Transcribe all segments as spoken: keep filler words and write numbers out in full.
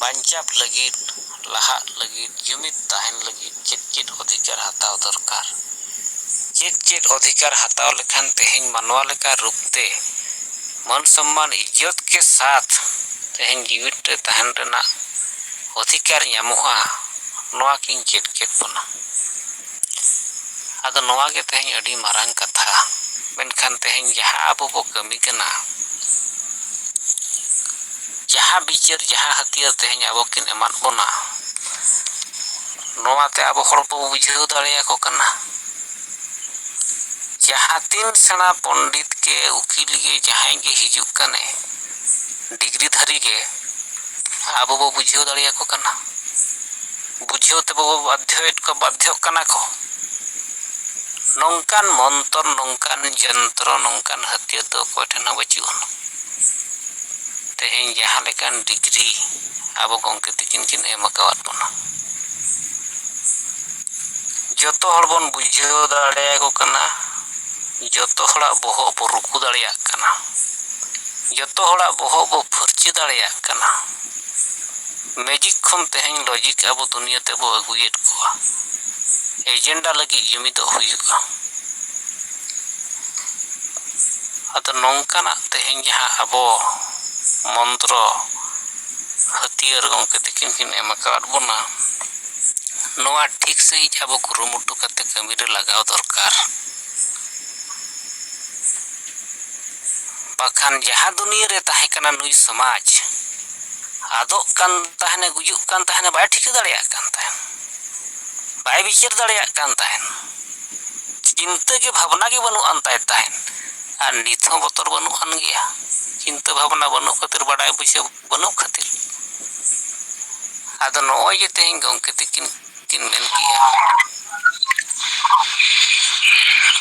ᱵᱟᱧᱪᱟᱣ ᱞᱟᱹᱜᱤᱫ, ᱞᱟᱦᱟᱜ ᱞᱟᱹᱜᱤᱫ, ᱡᱩᱢᱤᱫ ᱛᱟᱦᱮᱱ ᱞᱟᱹᱜᱤᱫ ᱪᱮᱫ ᱪᱮᱫ ᱚᱫᱷᱤᱠᱟᱨ ᱦᱟᱛᱟᱣ ᱫᱚᱨᱠᱟᱨ? ᱪᱮᱫ ᱪᱮᱫ ᱚᱫᱷᱤᱠᱟᱨ ᱦᱟᱛᱟᱣ ᱞᱮᱠᱷᱟᱱ ᱛᱮᱦᱮᱧ ᱢᱟᱱᱣᱟ ᱞᱮᱠᱟ ᱨᱩᱯ ᱛᱮ ᱢᱟᱹᱱ ᱥᱚᱢᱢᱟᱱ ᱤᱡᱽᱡᱚᱛ ᱠᱮ ᱥᱟᱛᱷ ᱛᱮᱦᱮᱧ ᱡᱤᱣᱤᱫ ᱨᱮ ᱛᱟᱦᱮᱱ ᱨᱮᱱᱟᱜ ᱚᱫᱷᱤᱠᱟᱨ ᱧᱟᱢᱚᱜᱼᱟ? ᱱᱚᱣᱟ ᱠᱤᱱ ᱪᱮᱫ ᱠᱮᱫ ᱵᱚᱱᱟ᱾ ᱟᱫᱚ ᱱᱚᱣᱟ ᱜᱮ ᱛᱮᱦᱮᱧ ᱟᱹᱰᱤ ᱢᱟᱨᱟᱝ ᱠᱟᱛᱷᱟ᱾ ᱢᱮᱱᱠᱷᱟᱱ ᱛᱮᱦᱮᱧ ᱡᱟᱦᱟᱸ ᱟᱵᱚ ᱵᱚ ᱠᱟᱹᱢᱤ ᱠᱟᱱᱟ, ᱡᱟᱦᱟᱸ ᱵᱤᱪᱟᱹᱨ, ᱡᱟᱦᱟᱸ ᱦᱟᱹᱛᱭᱟᱹᱨ ᱛᱮᱦᱮᱧ ᱟᱵᱚ ᱠᱤᱱ ᱮᱢᱟᱫ ᱵᱚᱱᱟ, ᱱᱚᱣᱟᱛᱮ ᱟᱵᱚ ᱦᱚᱲ ᱵᱚ ᱵᱩᱡᱷᱟᱹᱣ ᱫᱟᱲᱮᱭᱟᱠᱚ ᱠᱟᱱᱟ᱾ ᱡᱟᱦᱟᱸ ᱛᱤᱱ ᱥᱮᱬᱟ ᱯᱚᱱᱰᱤᱛ ᱜᱮ, ᱩᱠᱤᱞ ᱜᱮ, ᱡᱟᱦᱟᱸᱭ ᱜᱮ ᱦᱤᱡᱩᱜ ᱠᱟᱱᱮ, ᱰᱤᱜᱽᱨᱤ ᱫᱷᱟᱹᱨᱤ ᱜᱮ, ᱟᱵᱚ ᱵᱚ ᱵᱩᱡᱷᱟᱹᱣ ᱫᱟᱲᱮᱭᱟᱠᱚ ᱠᱟᱱᱟ᱾ ᱵᱩᱡᱷᱟᱹᱣ ᱛᱮ ᱵᱚ ᱵᱟᱫᱽᱫᱷᱚᱭᱮᱫ ᱠᱚ, ᱵᱟᱫᱽᱫᱷᱚᱜ ᱠᱟᱱᱟ ᱠᱚ᱾ ᱱᱚᱝᱠᱟᱱ ᱢᱚᱱᱛᱚᱨ, ᱱᱚᱝᱠᱟᱱ ᱡᱚᱱᱛᱨᱚ, ᱱᱚᱝᱠᱟᱱ ᱦᱟᱹᱛᱭᱟᱹᱨ ᱫᱚ ᱚᱠᱚᱭ ᱴᱷᱮᱱ ᱦᱚᱸ ᱵᱟᱹᱪᱩᱜ ᱟᱱᱟ᱾ ᱛᱮᱦᱮᱧ ᱡᱟᱦᱟᱸ ᱞᱮᱠᱟᱱ ᱰᱤᱜᱽᱨᱤ ᱟᱵᱚ ᱜᱚᱢᱠᱮ ᱛᱤᱠᱤᱱ ᱠᱤᱱ ᱮᱢ ᱟᱠᱟᱣᱟᱫ ᱵᱚᱱᱟ, ᱡᱚᱛᱚ ᱦᱚᱲ ᱵᱚᱱ ᱵᱩᱡᱷᱟᱹᱣ ᱫᱟᱲᱮᱭᱟᱠᱚ ᱠᱟᱱᱟ, ᱡᱚᱛᱚ ᱦᱚᱲᱟᱜ ᱵᱚᱦᱚᱜ ᱵᱚ ᱨᱩᱠᱩ ᱫᱟᱲᱮᱭᱟᱜ ᱠᱟᱱᱟ, ᱡᱚᱛᱚ ᱦᱚᱲᱟᱜ ᱵᱚᱦᱚᱜ ᱵᱚ ᱯᱷᱟᱹᱨᱪᱟᱹ ᱫᱟᱲᱮᱭᱟᱜ ᱠᱟᱱᱟ᱾ ᱢᱮᱡᱤᱠ ᱠᱷᱚᱱ ᱛᱮᱦᱮᱧ ᱞᱚᱡᱤᱠ ᱟᱵᱚ ᱫᱩᱱᱤᱭᱟᱹ ᱛᱮᱵᱚ ᱟᱹᱜᱩᱭᱮᱫ ᱠᱚᱣᱟ, ᱮᱡᱮᱱᱰᱟ ᱞᱟᱹᱜᱤᱫ ᱡᱩᱢᱤᱫᱚᱜ ᱦᱩᱭᱩᱜᱼᱟ᱾ ᱟᱫᱚ ᱱᱚᱝᱠᱟᱱᱟᱜ ᱛᱮᱦᱮᱧ ᱡᱟᱦᱟᱸ ᱟᱵᱚ ᱢᱚᱱᱛᱨᱚ ᱦᱟᱹᱛᱭᱟᱹᱨ ᱜᱚᱢᱠᱮ ᱛᱤᱠᱤᱱ ᱠᱤᱱ ᱮᱢ ᱟᱠᱟᱣᱟᱫ ᱵᱚᱱᱟ, ᱱᱚᱣᱟ ᱴᱷᱤᱠ ᱥᱟᱺᱦᱤᱡ ᱟᱵᱚ ᱠᱩᱨᱩᱢᱩᱴᱩ ᱠᱟᱛᱮ ᱠᱟᱹᱢᱤ ᱨᱮ ᱞᱟᱜᱟᱣ ᱫᱚᱨᱠᱟᱨ᱾ ᱵᱟᱠᱷᱟᱱ ᱡᱟᱦᱟᱸ ᱫᱩᱱᱤᱭᱟᱹ ᱨᱮ ᱛᱟᱦᱮᱸ ᱠᱟᱱᱟ ᱱᱩᱭ ᱥᱚᱢᱟᱡᱽ, ᱟᱫᱚᱜ ᱠᱟᱱ ᱛᱟᱦᱮᱱᱮ, ᱜᱩᱡᱩᱜ ᱠᱟᱱ ᱛᱟᱦᱮᱱᱮ, ᱵᱟᱭ ᱴᱷᱤᱠᱟᱹ ᱫᱟᱲᱮᱭᱟᱜ ᱠᱟᱱ ᱛᱟᱦᱮᱱ, ᱵᱟᱭ ᱵᱤᱪᱟᱹᱨ ᱫᱟᱲᱮᱭᱟᱜ ᱠᱟᱱ ᱛᱟᱦᱮᱱ, ᱪᱤᱱᱛᱟᱹ ᱜᱮ, ᱵᱷᱟᱵᱽᱱᱟ ᱜᱮ ᱵᱟᱹᱱᱩᱜ ᱟᱱ ᱛᱟᱭ ᱛᱟᱦᱮᱱ᱾ ᱟᱨ ᱱᱤᱛ ᱦᱚᱸ ᱵᱚᱛᱚᱨ ᱵᱟᱹᱱᱩᱜ ᱟᱱ ᱜᱮᱭᱟ, ᱪᱤᱱᱛᱟᱹ ᱵᱷᱟᱵᱽᱱᱟ ᱵᱟᱹᱱᱩᱜ ᱠᱷᱟᱹᱛᱤᱨ, ᱵᱟᱰᱟᱭ ᱵᱩᱡᱷᱟᱹᱣ ᱵᱟᱹᱱᱩᱜ ᱠᱷᱟᱹᱛᱤᱨ᱾ ᱟᱫᱚ ᱱᱚᱜᱼᱚᱭ ᱡᱮ ᱛᱮᱦᱮᱧ ᱜᱚᱢᱠᱮ ᱛᱤᱠᱤᱱ ᱠᱤᱱ ᱢᱮᱱ ᱠᱮᱜᱼᱟ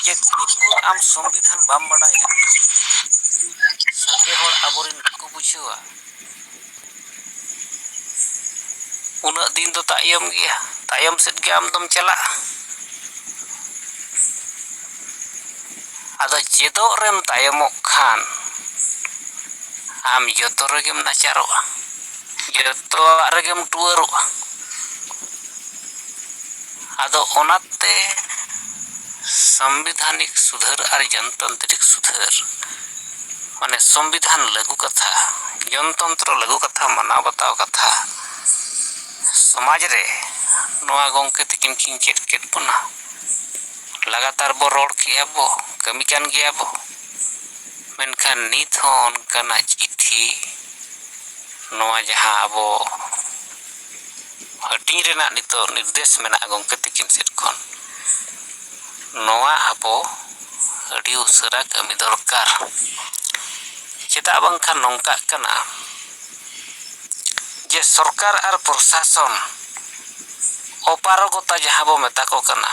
ᱡᱮ ᱛᱤᱱ ᱵᱷᱳᱨ ᱟᱢ ᱥᱚᱝᱵᱤᱫᱷᱟᱱ ᱵᱟᱢ ᱵᱟᱰᱟᱭᱟ, ᱥᱟᱸᱜᱮ ᱦᱚᱲ ᱟᱵᱚᱨᱮᱱ ᱵᱟᱠᱚ ᱵᱩᱡᱷᱟᱹᱣᱟ, ᱩᱱᱟᱹᱜ ᱫᱤᱱ ᱫᱚ ᱛᱟᱭᱚᱢ ᱜᱮᱭᱟ, ᱛᱟᱭᱚᱢ ᱥᱮᱫ ᱜᱮ ᱟᱢ ᱫᱚᱢ ᱪᱟᱞᱟᱜᱼᱟ᱾ ᱟᱫᱚ ᱪᱮᱫᱚᱜ ᱨᱮᱢ ᱛᱟᱭᱚᱢᱚᱜ ᱠᱷᱟᱱ ᱟᱢ ᱡᱚᱛᱚ ᱨᱮᱜᱮᱢ ᱱᱟᱪᱟᱨᱚᱜᱼᱟ᱾ ᱡᱚᱛᱚᱣᱟᱜ ᱨᱮᱜᱮᱢ ᱴᱩᱣᱟᱹᱨᱚᱜᱼᱟ᱾ ᱟᱫᱚ ᱚᱱᱟᱛᱮ ᱥᱚᱝᱵᱤᱫᱷᱟᱱᱤᱠ ᱥᱩᱫᱷᱟᱹᱨ ᱟᱨ ᱡᱚᱱᱛᱚᱱᱛᱨᱤᱠ ᱥᱩᱫᱷᱟᱹᱨ, ᱢᱟᱱᱮ ᱥᱚᱝᱵᱤᱫᱷᱟᱱ ᱞᱟᱹᱜᱩ ᱠᱟᱛᱷᱟ, ᱡᱚᱱᱛᱚᱱᱛᱨᱚ ᱞᱟᱹᱜᱩ ᱠᱟᱛᱷᱟ, ᱢᱟᱱᱟᱣ ᱵᱟᱛᱟᱣ ᱠᱟᱛᱷᱟ, ᱥᱚᱢᱟᱡᱽ ᱨᱮ ᱱᱚᱣᱟ ᱜᱚᱢᱠᱮ ᱛᱤᱠᱤᱱ ᱠᱤᱱ ᱪᱮᱫ ᱠᱮᱫ ᱵᱚᱱᱟ᱾ ᱞᱟᱜᱟᱛᱟᱨ ᱵᱚ ᱨᱚᱲ ᱠᱮᱜᱼᱟ ᱵᱚ, ᱠᱟᱹᱢᱤ ᱠᱟᱱ ᱜᱮᱭᱟ ᱵᱚ, ᱢᱮᱱᱠᱷᱟᱱ ᱱᱤᱛ ᱦᱚᱸ ᱚᱱᱠᱟᱱᱟᱜ ᱪᱤᱴᱷᱤ, ᱱᱚᱣᱟ ᱡᱟᱦᱟᱸ ᱟᱵᱚ ᱦᱟᱹᱴᱤᱧ ᱨᱮᱱᱟᱜ ᱱᱤᱛᱚᱜ ᱱᱤᱨᱫᱮᱥ ᱢᱮᱱᱟᱜᱼᱟ ᱜᱚᱢᱠᱮ ᱛᱤᱠᱤᱱ ᱥᱮᱫ ᱠᱷᱚᱱ, ᱱᱚᱣᱟ ᱟᱵᱚ ᱟᱹᱰᱤ ᱩᱥᱟᱹᱨᱟ ᱠᱟᱹᱢᱤ ᱫᱚᱨᱠᱟᱨ᱾ ᱪᱮᱫᱟᱜ ᱵᱟᱝᱠᱷᱟᱱ ᱱᱚᱝᱠᱟᱜ ᱠᱟᱱᱟ ᱡᱮ ᱥᱚᱨᱠᱟᱨ ᱟᱨ ᱯᱨᱚᱥᱟᱥᱚᱱ ᱚᱯᱟᱨᱚᱜᱚᱛᱟ ᱡᱟᱦᱟᱸ ᱵᱚ ᱢᱮᱛᱟ ᱠᱚ ᱠᱟᱱᱟ,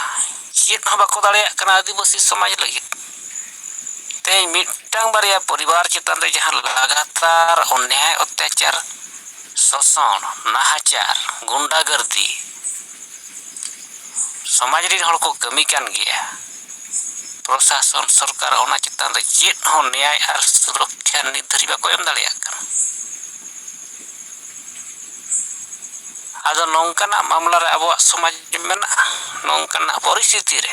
ᱪᱮᱫ ᱦᱚᱸ ᱵᱟᱠᱚ ᱫᱟᱲᱮᱭᱟᱜ ᱠᱟᱱᱟ ᱟᱹᱫᱤᱵᱟᱹᱥᱤ ᱥᱚᱢᱟᱡᱽ ᱞᱟᱹᱜᱤᱫ᱾ ᱛᱮᱦᱮᱧ ᱢᱤᱫᱴᱟᱝ ᱵᱟᱨᱭᱟ ᱯᱚᱨᱤᱵᱟᱨ ᱪᱮᱛᱟᱱ ᱨᱮ ᱡᱟᱦᱟᱸ ᱞᱟᱜᱟᱛᱟᱨ ᱚᱱᱱᱭᱟᱭ, ᱚᱛᱛᱟᱪᱟᱨ, ᱥᱳᱥᱚᱱ, ᱱᱟᱦᱟᱪᱟᱨ, ᱜᱩᱱᱰᱟᱜᱟᱨᱫᱤ, ᱥᱚᱢᱟᱡᱽ ᱨᱮᱱ ᱦᱚᱲ ᱠᱚ ᱠᱟᱹᱢᱤ ᱠᱟᱱ ᱜᱮᱭᱟ᱾ ᱯᱨᱚᱥᱟᱥᱚᱱ, ᱥᱚᱨᱠᱟᱨ ᱚᱱᱟ ᱪᱮᱛᱟᱱ ᱨᱮ ᱪᱮᱫ ᱦᱚᱸ ᱱᱮᱭᱟᱭ ᱟᱨ ᱥᱩᱨᱚᱠᱠᱷᱟ ᱱᱤᱛ ᱫᱷᱟᱹᱨᱤᱡ ᱵᱟᱠᱚ ᱮᱢ ᱫᱟᱲᱮᱭᱟᱜ ᱠᱟᱱᱟ᱾ ᱟᱫᱚ ᱱᱚᱝᱠᱟᱱᱟᱜ ᱢᱟᱢᱞᱟ ᱨᱮ ᱟᱵᱚᱣᱟᱜ ᱥᱚᱢᱟᱡᱽ ᱢᱮᱱᱟᱜᱼᱟ, ᱱᱚᱝᱠᱟᱱᱟᱜ ᱯᱚᱨᱤᱥᱛᱷᱤᱛᱤ ᱨᱮ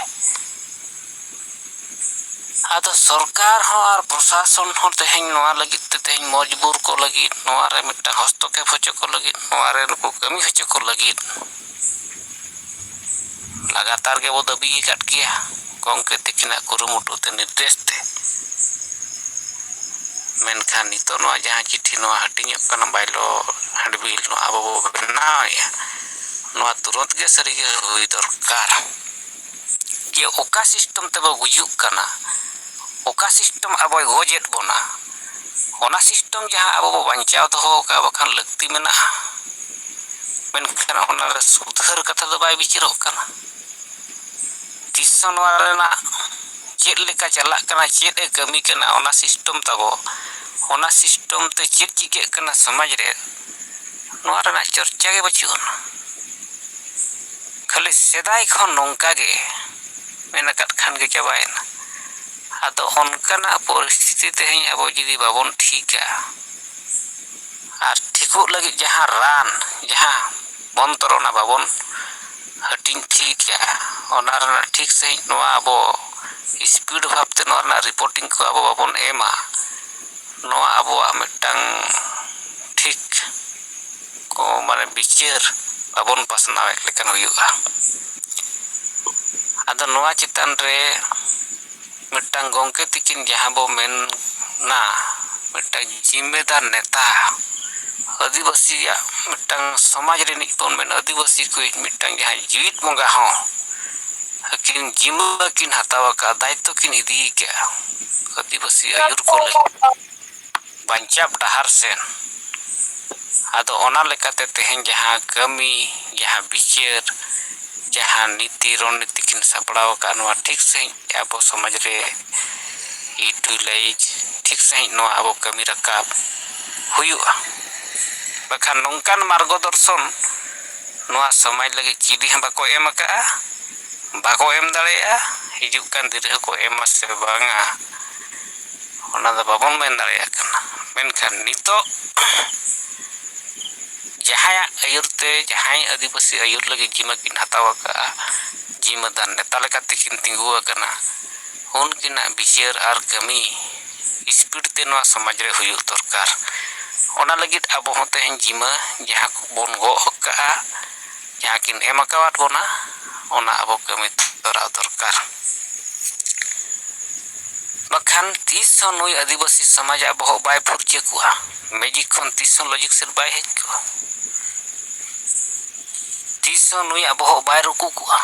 ᱟᱫᱚ ᱥᱚᱨᱠᱟᱨ ᱦᱚᱸ ᱟᱨ ᱯᱨᱚᱥᱟᱥᱚᱱ ᱦᱚᱸ ᱛᱮᱦᱮᱧ ᱱᱚᱣᱟ ᱞᱟᱹᱜᱤᱫ ᱛᱮ, ᱛᱮᱦᱮᱧ ᱢᱚᱡᱽᱵᱩᱨ ᱠᱚ ᱞᱟᱹᱜᱤᱫ, ᱱᱚᱣᱟ ᱨᱮ ᱢᱤᱫᱴᱟᱝ ᱦᱚᱥᱛᱚᱠᱷᱮᱯ ᱦᱚᱪᱚ ᱠᱚ ᱞᱟᱹᱜᱤᱫ, ᱱᱚᱣᱟ ᱨᱮ ᱱᱩᱠᱩ ᱠᱟᱹᱢᱤ ᱦᱚᱪᱚ ᱠᱚ ᱞᱟᱹᱜᱤᱫ ᱞᱟᱜᱟᱛᱟᱨ ᱜᱮᱵᱚ ᱫᱟᱹᱵᱤ ᱟᱠᱟᱫ ᱜᱮᱭᱟ ᱜᱚᱢᱠᱮ ᱛᱤᱠᱤᱱᱟᱜ ᱠᱩᱨᱩᱢᱩᱴᱩ ᱛᱮ, ᱱᱤᱨᱫᱮᱥ ᱛᱮ᱾ ᱢᱮᱱᱠᱷᱟᱱ ᱱᱤᱛᱚᱜ ᱱᱚᱣᱟ ᱡᱟᱦᱟᱸ ᱪᱤᱴᱷᱤ ᱱᱚᱣᱟ ᱦᱟᱹᱴᱤᱧᱚᱜ ᱠᱟᱱᱟ, ᱵᱟᱭᱞᱚ ᱦᱮᱱᱰᱵᱤᱞ, ᱱᱚᱣᱟ ᱟᱵᱚ ᱵᱚ ᱵᱮᱱᱟᱣᱮᱫᱼᱟ, ᱱᱚᱣᱟ ᱛᱩᱨᱟᱹᱛ ᱜᱮ ᱥᱟᱹᱨᱤᱜᱮ ᱦᱩᱭ ᱫᱚᱨᱠᱟᱨ᱾ ᱡᱮ ᱚᱠᱟ ᱥᱤᱥᱴᱮᱢ ᱛᱮᱵᱚ ᱜᱩᱡᱩᱜ ᱠᱟᱱᱟ, ᱚᱠᱟ ᱥᱤᱥᱴᱮᱢ ᱟᱵᱚᱭ ᱜᱚᱡᱮᱫ ᱵᱚᱱᱟ, ᱚᱱᱟ ᱥᱤᱥᱴᱮᱢ ᱡᱟᱦᱟᱸ ᱟᱵᱚ ᱵᱚ ᱵᱟᱧᱪᱟᱣ ᱫᱚᱦᱚ ᱟᱠᱟᱫ, ᱵᱟᱠᱷᱟᱱ ᱞᱟᱹᱠᱛᱤ ᱢᱮᱱᱟᱜᱼᱟ, ᱢᱮᱱᱠᱷᱟᱱ ᱚᱱᱟᱨᱮ ᱥᱩᱫᱷᱟᱹᱨ ᱠᱟᱛᱷᱟ ᱫᱚ ᱵᱟᱭ ᱵᱤᱪᱟᱹᱨᱚᱜ ᱠᱟᱱᱟ᱾ ᱛᱤᱥ ᱦᱚᱸ ᱱᱚᱣᱟ ᱨᱮᱱᱟᱜ ᱪᱮᱫ ᱞᱮᱠᱟ ᱪᱟᱞᱟᱜ ᱠᱟᱱᱟ, ᱪᱮᱫ ᱮ ᱠᱟᱹᱢᱤ ᱠᱟᱱᱟ, ᱚᱱᱟ ᱥᱤᱥᱴᱮᱢ ᱛᱟᱵᱚ, ᱚᱱᱟ ᱥᱤᱥᱴᱮᱢ ᱛᱮ ᱪᱮᱫ ᱪᱤᱠᱟᱹᱜ ᱠᱟᱱᱟ ᱥᱚᱢᱟᱡᱽ ᱨᱮ, ᱱᱚᱣᱟ ᱨᱮᱱᱟᱜ ᱪᱚᱨᱪᱟ ᱜᱮ ᱵᱟᱹᱪᱩᱜ ᱟᱱᱟ᱾ ᱠᱷᱟᱹᱞᱤ ᱥᱮᱫᱟᱭ ᱠᱷᱚᱱ ᱱᱚᱝᱠᱟ ᱜᱮ ᱢᱮᱱ ᱟᱠᱟᱫ ᱠᱷᱟᱱ ᱜᱮ ᱪᱟᱵᱟᱭᱮᱱᱟ᱾ ᱟᱫᱚ ᱚᱱᱠᱟᱱᱟᱜ ᱯᱚᱨᱤᱥᱛᱷᱤᱛᱤ ᱛᱮᱦᱮᱧ ᱟᱵᱚ ᱡᱩᱫᱤ ᱵᱟᱵᱚᱱ ᱴᱷᱤᱠᱟ, ᱟᱨ ᱴᱷᱤᱠᱚᱜ ᱞᱟᱹᱜᱤᱫ ᱡᱟᱦᱟᱸ ᱨᱟᱱ, ᱡᱟᱦᱟᱸ ᱢᱚᱱᱛᱨᱚ, ᱚᱱᱟ ᱵᱟᱵᱚᱱ ᱦᱟᱹᱴᱤᱧ ᱴᱷᱤᱠᱟ᱾ ᱚᱱᱟ ᱨᱮᱱᱟᱜ ᱴᱷᱤᱠ ᱥᱟᱺᱦᱤᱡ ᱱᱚᱣᱟ ᱟᱵᱚ speed ᱵᱷᱟᱵᱽᱛᱮ ᱱᱚᱣᱟ ᱨᱮᱱᱟᱜ reporting ᱠᱚ ᱟᱵᱚ ᱵᱟᱵᱚᱱ ᱮᱢᱟ, ᱱᱚᱣᱟ ᱟᱵᱚᱣᱟᱜ ᱢᱤᱫᱴᱟᱝ ᱴᱷᱤᱠ ᱠᱚ, ᱢᱟᱱᱮ, ᱵᱤᱪᱟᱹᱨ ᱵᱟᱵᱚᱱ ᱯᱟᱥᱱᱟᱣᱮᱫ ᱞᱮᱠᱟᱱ ᱦᱩᱭᱩᱜᱼᱟ᱾ ᱟᱫᱚ ᱱᱚᱣᱟ ᱪᱮᱛᱟᱱ ᱨᱮ ᱢᱤᱫᱴᱟᱝ ᱜᱚᱢᱠᱮ ᱛᱤᱠᱤᱱ ᱡᱟᱦᱟᱸ ᱵᱚ ᱢᱮᱱᱟ, ᱢᱤᱫᱴᱟᱝ ᱡᱤᱢᱢᱮᱫᱟᱨ ᱱᱮᱛᱟ, ᱟᱹᱫᱤᱵᱟᱹᱥᱤᱭᱟᱜ ᱢᱤᱫᱴᱟᱝ ᱥᱚᱢᱟᱡᱽ ᱨᱤᱱᱤᱡ ᱵᱚᱱ ᱢᱮᱱᱟ, ᱟᱹᱫᱤᱵᱟᱹᱥᱤ ᱠᱚᱭᱤᱡ ᱢᱤᱫᱴᱟᱝ ᱡᱟᱦᱟᱸᱭ ᱡᱤᱣᱤᱫ ᱵᱚᱸᱜᱟ ᱦᱚᱸ, ᱟᱹᱠᱤᱱ ᱡᱤᱢᱟᱹ ᱠᱤᱱ ᱦᱟᱛᱟᱣ ᱟᱠᱟᱫ, ᱫᱟᱭᱤᱛᱛᱚ ᱠᱤᱱ ᱤᱫᱤ ᱟᱠᱟᱫᱼᱟ ᱟᱹᱫᱤᱵᱟᱹᱥᱤ ᱟᱹᱭᱩᱨ ᱠᱚ ᱞᱟᱹᱜᱤᱫ ᱵᱟᱧᱪᱟᱣ ᱰᱟᱦᱟᱨ ᱥᱮᱱ᱾ ᱟᱫᱚ ᱚᱱᱟ ᱞᱮᱠᱟᱛᱮ ᱛᱮᱦᱮᱧ ᱡᱟᱦᱟᱸ ᱠᱟᱹᱢᱤ, ᱡᱟᱦᱟᱸ ᱵᱤᱪᱟᱹᱨ, ᱡᱟᱦᱟᱸ ᱱᱤᱛᱤ ᱨᱚᱱᱱᱤᱛᱤ ᱠᱤᱱ ᱥᱟᱯᱲᱟᱣ ᱟᱠᱟᱫ, ᱱᱚᱣᱟ ᱴᱷᱤᱠ ᱥᱟᱺᱦᱤᱡ ᱟᱵᱚ ᱥᱚᱢᱟᱡᱽ ᱨᱮ utilize, ᱴᱷᱤᱠ ᱥᱟᱺᱦᱤᱡ ᱱᱚᱣᱟ ᱟᱵᱚ ᱠᱟᱹᱢᱤ ᱨᱟᱠᱟᱵ ᱦᱩᱭᱩᱜᱼᱟ᱾ ᱵᱟᱠᱷᱟᱱ ᱱᱚᱝᱠᱟᱱ ᱢᱟᱨᱜᱚ ᱫᱚᱨᱥᱚᱱ ᱱᱚᱣᱟ ᱥᱚᱢᱟᱡᱽ ᱞᱟᱹᱜᱤᱫ ᱪᱤᱞᱤ ᱦᱚᱸ ᱵᱟᱠᱚ ᱮᱢ ᱟᱠᱟᱫᱼᱟ, ᱵᱟᱠᱚ ᱮᱢ ᱫᱟᱲᱮᱭᱟᱜᱼᱟ᱾ ᱦᱤᱡᱩᱜ ᱠᱟᱱ ᱫᱤᱱ ᱨᱮᱦᱚᱸ ᱠᱚ ᱮᱢᱟ ᱥᱮ ᱵᱟᱝᱟ, ᱚᱱᱟ ᱫᱚ ᱵᱟᱵᱚᱱ ᱢᱮᱱ ᱫᱟᱲᱮᱭᱟᱜ ᱠᱟᱱᱟ᱾ ᱢᱮᱱᱠᱷᱟᱱ ᱱᱤᱛᱚᱜ ᱡᱟᱦᱟᱸᱭᱟᱜ ᱟᱹᱭᱩᱨ ᱛᱮ, ᱡᱟᱦᱟᱸᱭ ᱟᱹᱫᱤᱵᱟᱹᱥᱤ ᱟᱹᱭᱩᱨ ᱞᱟᱹᱜᱤᱫ ᱡᱤᱢᱟᱹ ᱠᱤᱱ ᱦᱟᱛᱟᱣ ᱟᱠᱟᱫᱼᱟ, ᱡᱤᱢᱟᱹᱫᱟᱨ ᱱᱮᱛᱟ ᱞᱮᱠᱟᱛᱮ ᱠᱤᱱ ᱛᱤᱸᱜᱩ ᱟᱠᱟᱱᱟ, ᱩᱱᱠᱤᱱᱟᱜ ᱵᱤᱪᱟᱹᱨ ᱟᱨ ᱠᱟᱹᱢᱤ speed ᱛᱮ ᱱᱚᱣᱟ ᱥᱚᱢᱟᱡᱽ ᱨᱮ ᱦᱩᱭᱩᱜ ᱫᱚᱨᱠᱟᱨ᱾ ᱚᱱᱟ ᱞᱟᱹᱜᱤᱫ ᱟᱵᱚ ᱦᱚᱸ ᱛᱮᱦᱮᱧ ᱡᱤᱢᱟᱹ ᱡᱟᱦᱟᱸ ᱠᱚᱵᱚᱱ ᱜᱚᱜ ᱟᱠᱟᱫᱼᱟ, ᱡᱟᱦᱟᱸ ᱠᱤᱱ ᱮᱢ ᱟᱠᱟᱣᱟᱫ ᱵᱚᱱᱟ, ᱚᱱᱟ ᱟᱵᱚ ᱠᱟᱹᱢᱤ ᱛᱚᱨᱟᱣ ᱫᱚᱨᱠᱟᱨ᱾ ᱵᱟᱠᱷᱟᱱ ᱛᱤᱥ ᱦᱚᱸ ᱱᱩᱭ ᱟᱹᱫᱤᱵᱟᱹᱥᱤ ᱥᱚᱢᱟᱡᱽ ᱟᱵᱚᱦᱚᱜ ᱵᱟᱭ ᱯᱷᱩᱨᱪᱟᱹ ᱠᱚᱣᱟ, magic ᱠᱷᱚᱱ ᱛᱤᱥ ᱦᱚᱸ logic ᱥᱮᱫ ᱵᱟᱭ ᱦᱮᱡ ᱠᱚᱣᱟ, ᱛᱤᱥ ᱦᱚᱸ ᱱᱩᱭ ᱟᱵᱚᱦᱚᱜ ᱵᱟᱭ ᱨᱩᱠᱩ ᱠᱚᱣᱟ᱾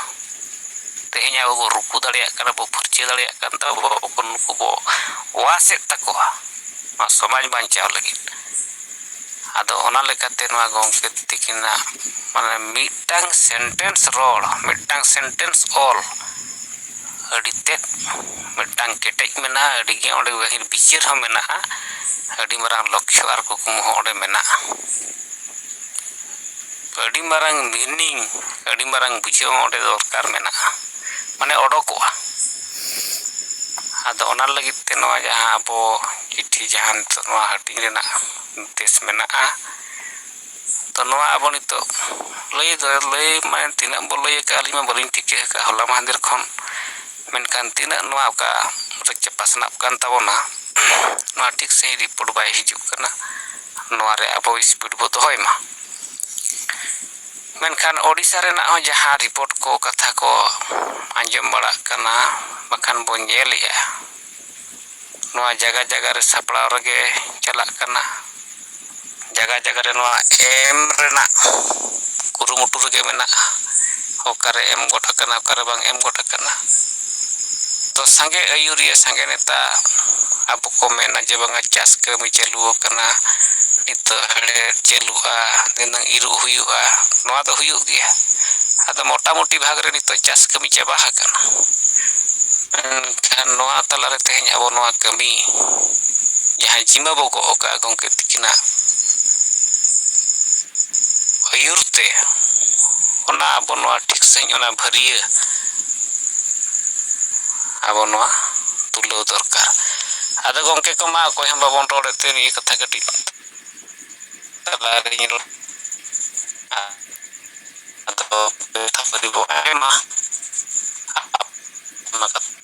ᱛᱮᱦᱮᱧ ᱟᱵᱚ ᱵᱚ ᱨᱩᱠᱩ ᱫᱟᱲᱮᱭᱟᱜ ᱠᱟᱱᱟ, ᱵᱚ ᱯᱷᱩᱨᱪᱟᱹ ᱫᱟᱲᱮᱭᱟᱜ ᱠᱟᱱ ᱛᱟᱵᱚ, ᱟᱵᱚ ᱱᱩᱠᱩ ᱵᱚ ᱣᱟᱥᱮᱫ ᱛᱟᱠᱚᱣᱟ ᱱᱚᱣᱟ ᱥᱚᱢᱟᱡᱽ ᱵᱟᱧᱪᱟᱣ ᱞᱟᱹᱜᱤᱫ᱾ ᱟᱫᱚ ᱚᱱᱟ ᱞᱮᱠᱟᱛᱮ ᱱᱚᱣᱟ ᱜᱚᱢᱠᱮ ᱛᱤᱠᱤᱱᱟᱜ, ᱢᱟᱱᱮ, ᱢᱤᱫᱴᱟᱝ sentence ᱨᱚᱲ, ᱢᱤᱫᱴᱟᱝ sentence ᱚᱞ ᱟᱹᱰᱤ ᱛᱮᱫ ᱢᱤᱫᱴᱟᱝ ᱠᱮᱴᱮᱡ ᱢᱮᱱᱟᱜᱼᱟ, ᱟᱹᱰᱤ ᱜᱮ ᱚᱸᱰᱮ ᱜᱟᱹᱦᱤᱨ ᱵᱤᱪᱟᱹᱨ ᱦᱚᱸ ᱢᱮᱱᱟᱜᱼᱟ, ᱟᱹᱰᱤ ᱢᱟᱨᱟᱝ ᱞᱚᱠᱠᱷᱚ ᱟᱨ ᱠᱩᱠᱢᱩ ᱦᱚᱸ ᱚᱸᱰᱮ ᱢᱮᱱᱟᱜᱼᱟ, ᱟᱹᱰᱤ ᱢᱟᱨᱟᱝ meaning, ᱟᱹᱰᱤ ᱢᱟᱨᱟᱝ ᱵᱩᱡᱷᱟᱹᱣ ᱦᱚᱸ ᱚᱸᱰᱮ ᱫᱚᱨᱠᱟᱨ ᱢᱮᱱᱟᱜᱼᱟ, ᱢᱟᱱᱮ ᱚᱰᱚᱠᱚᱜᱼᱟ᱾ ᱟᱫᱚ ᱚᱱᱟ ᱞᱟᱹᱜᱤᱫ ᱛᱮ ᱱᱚᱣᱟ ᱡᱟᱦᱟᱸ ᱟᱵᱚ ᱪᱤᱴᱷᱤ ᱡᱟᱦᱟᱸ ᱱᱤᱛᱚᱜ ᱱᱚᱣᱟ ᱦᱟᱹᱴᱤᱧ ᱨᱮᱱᱟᱜ ᱩᱫᱽᱫᱮᱥ ᱢᱮᱱᱟᱜᱼᱟ, ᱛᱚ ᱱᱚᱣᱟ ᱟᱵᱚ ᱱᱤᱛᱚᱜ ᱞᱟᱹᱭ ᱫᱚ ᱞᱟᱹᱭ, ᱢᱟᱱᱮ ᱛᱤᱱᱟᱹᱜ ᱵᱚ ᱞᱟᱹᱭ ᱟᱠᱟᱫᱼᱟ, ᱟᱹᱞᱤᱧ ᱢᱟ ᱵᱟᱹᱞᱤᱧ ᱴᱷᱤᱠᱟᱹ ᱟᱠᱟᱫᱼᱟ ᱦᱚᱞᱟ ᱢᱟᱦᱫᱮᱨ ᱠᱷᱚᱱ, ᱢᱮᱱᱠᱷᱟᱱ ᱛᱤᱱᱟᱹᱜ ᱱᱚᱣᱟ ᱚᱠᱟ ᱨᱮ ᱪᱮ ᱯᱟᱥᱱᱟᱜ ᱠᱟᱱ ᱛᱟᱵᱚᱱᱟ, ᱱᱚᱣᱟ ᱴᱷᱤᱠ ᱥᱟᱺᱦᱤᱡ ᱨᱤᱯᱳᱨᱴ ᱵᱟᱭ ᱦᱤᱡᱩᱜ ᱠᱟᱱᱟ, ᱱᱚᱣᱟ ᱨᱮ ᱟᱵᱚ ᱥᱯᱤᱰ ᱵᱚ ᱫᱚᱦᱚᱭ ᱢᱟ᱾ ᱢᱮᱱᱠᱷᱟᱱ ᱳᱰᱤᱥᱟ ᱨᱮᱱᱟᱜ ᱦᱚᱸ ᱡᱟᱦᱟᱸ ᱨᱤᱯᱳᱨᱴ ᱠᱚ, ᱠᱟᱛᱷᱟ ᱠᱚ ᱟᱸᱡᱚᱢ ᱵᱟᱲᱟᱜ ᱠᱟᱱᱟ, ᱵᱟᱠᱷᱟᱱ ᱵᱚᱱ ᱧᱮᱞᱮᱜᱼᱟ, ᱱᱚᱣᱟ ᱡᱟᱭᱜᱟ ᱡᱟᱭᱜᱟ ᱨᱮ ᱥᱟᱯᱲᱟᱣ ᱨᱮᱜᱮ ᱪᱟᱞᱟᱜ ᱠᱟᱱᱟ᱾ ᱡᱟᱭᱜᱟ ᱡᱟᱭᱜᱟ ᱨᱮ ᱱᱚᱣᱟ ᱮᱢ ᱨᱮᱱᱟᱜ ᱠᱩᱨᱩᱢᱩᱴᱩ ᱨᱮᱜᱮ ᱢᱮᱱᱟᱜᱼᱟ᱾ ᱚᱠᱟᱨᱮ ᱮᱢ ᱜᱚᱫ ᱟᱠᱟᱱᱟ, ᱚᱠᱟᱨᱮ ᱵᱟᱝ ᱮᱢ ᱜᱚᱫ ᱟᱠᱟᱱᱟ᱾ ᱛᱚ ᱥᱟᱸᱜᱮ ᱟᱹᱭᱩᱨᱤᱭᱟᱹ, ᱥᱟᱸᱜᱮ ᱱᱮᱛᱟ ᱟᱵᱚ ᱠᱚ ᱢᱮᱱᱟ ᱡᱮ ᱵᱟᱝᱟ ᱪᱟᱥ ᱠᱟᱹᱢᱤ ᱪᱟᱹᱞᱩ ᱟᱠᱟᱱᱟ, ᱱᱤᱛᱚᱜ ᱦᱮᱲᱦᱮᱫ ᱪᱟᱹᱞᱩᱜᱼᱟ, ᱫᱷᱤᱱᱟᱹᱝ ᱤᱨᱚᱜ ᱦᱩᱭᱩᱜᱼᱟ, ᱱᱚᱣᱟ ᱫᱚ ᱦᱩᱭᱩᱜ ᱜᱮᱭᱟ᱾ ᱟᱫᱚ ᱢᱚᱴᱟᱢᱩᱴᱤ ᱵᱷᱟᱜᱽ ᱨᱮ ᱱᱤᱛᱚᱜ ᱪᱟᱥ ᱠᱟᱹᱢᱤ ᱪᱟᱵᱟ ᱟᱠᱟᱱᱟ᱾ ᱢᱮᱱᱠᱷᱟᱱ ᱱᱚᱣᱟ ᱛᱟᱞᱟᱨᱮ ᱛᱮᱦᱮᱧ ᱟᱵᱚ ᱱᱚᱣᱟ ᱠᱟᱹᱢᱤ ᱡᱟᱦᱟᱸ ᱡᱤᱢᱟᱹ ᱵᱚ ᱜᱚᱜ ᱟᱠᱟᱫᱼᱟ ᱜᱚᱢᱠᱮ ᱛᱤᱠᱤᱱᱟᱜ ᱟᱹᱭᱩᱨ ᱛᱮ, ᱚᱱᱟ ᱟᱵᱚ ᱱᱚᱣᱟ ᱴᱷᱤᱠ ᱥᱟᱺᱦᱤᱡ ᱚᱱᱟ ᱵᱷᱟᱹᱨᱤᱭᱟᱹ ᱟᱵᱚ ᱱᱚᱣᱟ ᱛᱩᱞᱟᱹᱣ ᱫᱚᱨᱠᱟᱨ᱾ ᱟᱫᱚ ᱜᱚᱢᱠᱮ ᱠᱚ ᱢᱟ ᱚᱠᱚᱭ ᱦᱚᱸ ᱵᱟᱵᱚᱱ ᱨᱚᱲᱮᱫ ᱛᱮ ᱱᱤᱭᱟᱹ ᱠᱟᱛᱷᱟ ᱠᱟᱹᱴᱤᱡ ᱛᱟᱞᱟᱨᱤᱧ ᱨᱚᱲ᱾ ᱟᱫᱚ ᱠᱷᱟᱹᱯᱟᱹᱨᱤ ᱵᱚ ᱮᱢᱟ᱾ ᱚᱱᱟ ᱠᱟᱛᱷᱟ᱾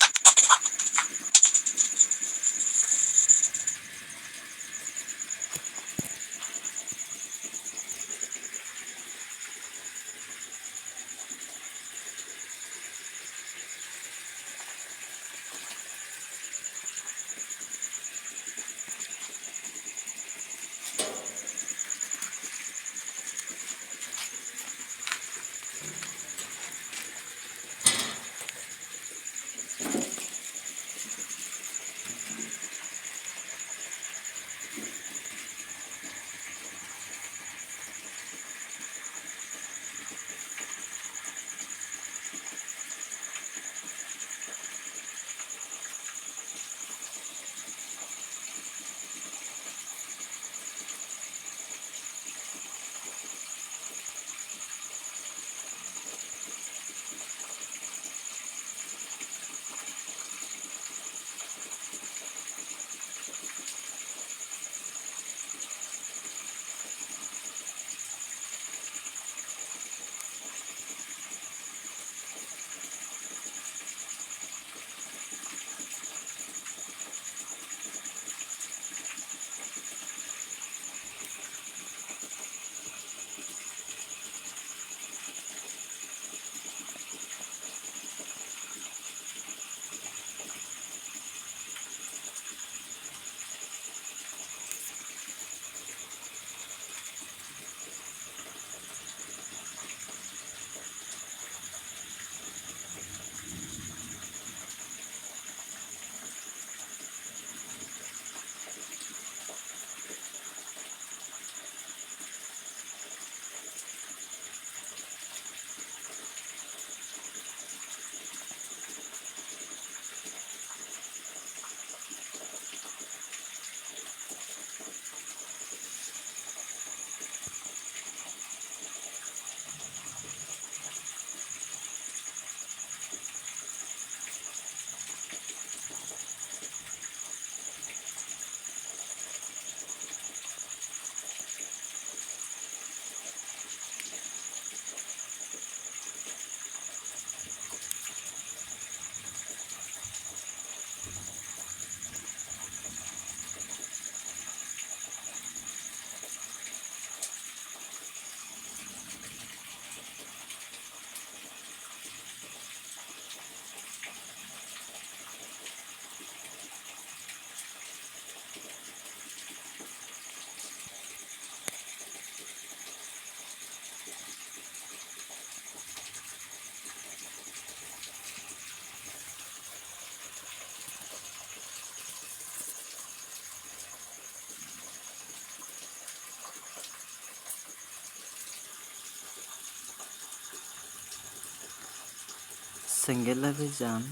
ᱥᱮᱸᱜᱮᱞ ᱚᱵᱷᱤᱡᱟᱱ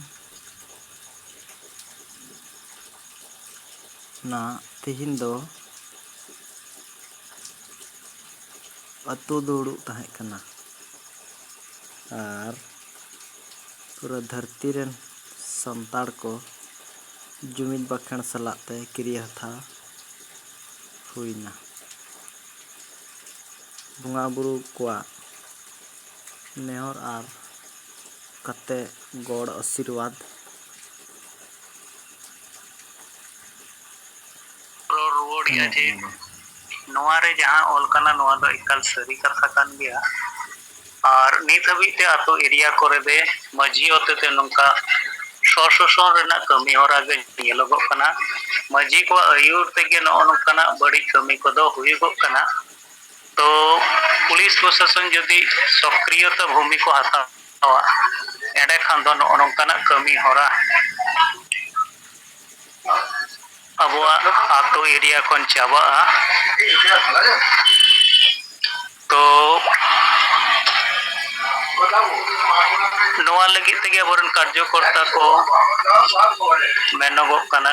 ᱱᱟ ᱛᱮᱦᱮᱧ ᱫᱚ ᱟᱹᱛᱩ ᱫᱩᱲᱩᱵ ᱛᱟᱦᱮᱸ ᱠᱟᱱᱟ ᱟᱨ ᱯᱩᱨᱟᱹ ᱫᱷᱟᱹᱨᱛᱤ ᱨᱮᱱ ᱥᱟᱱᱛᱟᱲ ᱠᱚ ᱡᱩᱢᱤᱫ ᱵᱟᱠᱷᱮᱬ ᱥᱟᱞᱟᱜ ᱛᱮ ᱠᱤᱨᱤᱭᱟᱹ ᱦᱟᱛᱟᱣ ᱦᱩᱭᱱᱟ᱾ ᱵᱚᱸᱜᱟ ᱵᱩᱨᱩ ᱠᱚᱣᱟᱜ ᱱᱮᱦᱚᱨ ᱟᱨ ᱠᱟᱛᱮ ᱜᱚᱲ ᱟᱥᱤᱨᱵᱟᱫᱽ᱾ ᱨᱚᱲ ᱨᱩᱣᱟᱹᱲᱮᱜᱼᱟ ᱡᱮ ᱱᱚᱣᱟ ᱨᱮ ᱡᱟᱦᱟᱸ ᱚᱞ ᱠᱟᱱᱟ, ᱱᱚᱣᱟ ᱫᱚ ᱮᱠᱟᱞ ᱥᱟᱹᱨᱤ ᱠᱟᱛᱷᱟ ᱠᱟᱱ ᱜᱮᱭᱟ᱾ ᱟᱨ ᱱᱤᱛ ᱦᱟᱹᱵᱤᱡ ᱛᱮ ᱟᱛᱳ area ᱠᱚᱨᱮ ᱫᱚ ᱢᱟᱹᱡᱷᱤ ᱦᱚᱛᱮᱛᱮ ᱱᱚᱝᱠᱟ ᱥᱚ ᱥᱚᱥᱚᱱ ᱨᱮᱱᱟᱜ ᱠᱟᱹᱢᱤ ᱦᱚᱨᱟ ᱜᱮ ᱧᱮᱞᱚᱜᱚᱜ ᱠᱟᱱᱟ᱾ ᱢᱟᱹᱡᱷᱤ ᱠᱚᱣᱟᱜ ᱟᱹᱭᱩᱨ ᱛᱮᱜᱮ ᱱᱚᱜᱼᱚ ᱱᱚᱝᱠᱟᱱᱟᱜ ᱵᱟᱹᱲᱤᱡ ᱠᱟᱹᱢᱤ ᱠᱚᱫᱚ ᱦᱩᱭᱩᱜᱚᱜ ᱠᱟᱱᱟ᱾ ᱛᱚ ᱯᱩᱞᱤᱥ ᱯᱨᱚᱥᱟᱥᱚᱱ ᱡᱩᱫᱤ ᱥᱚᱠᱨᱤᱭᱚᱛᱟ ᱵᱷᱩᱢᱤ ᱠᱚ ᱦᱟᱛᱟᱣᱟ, ᱮᱸᱰᱮᱠᱷᱟᱱ ᱫᱚ ᱱᱚᱜᱼᱚ ᱱᱚᱝᱠᱟᱱᱟᱜ ᱠᱟᱹᱢᱤ ᱦᱚᱨᱟ ᱟᱵᱚᱣᱟᱜ ᱟᱛᱳ area ᱠᱷᱚᱱ ᱪᱟᱵᱟᱜᱼᱟ᱾ ᱛᱚ ᱱᱚᱣᱟ ᱞᱟᱹᱜᱤᱫ ᱛᱮᱜᱮ ᱟᱵᱚᱨᱮᱱ ᱠᱟᱨᱡᱚᱠᱚᱨᱛᱟ ᱠᱚ ᱢᱮᱱᱚᱜᱚᱜ ᱠᱟᱱᱟ᱾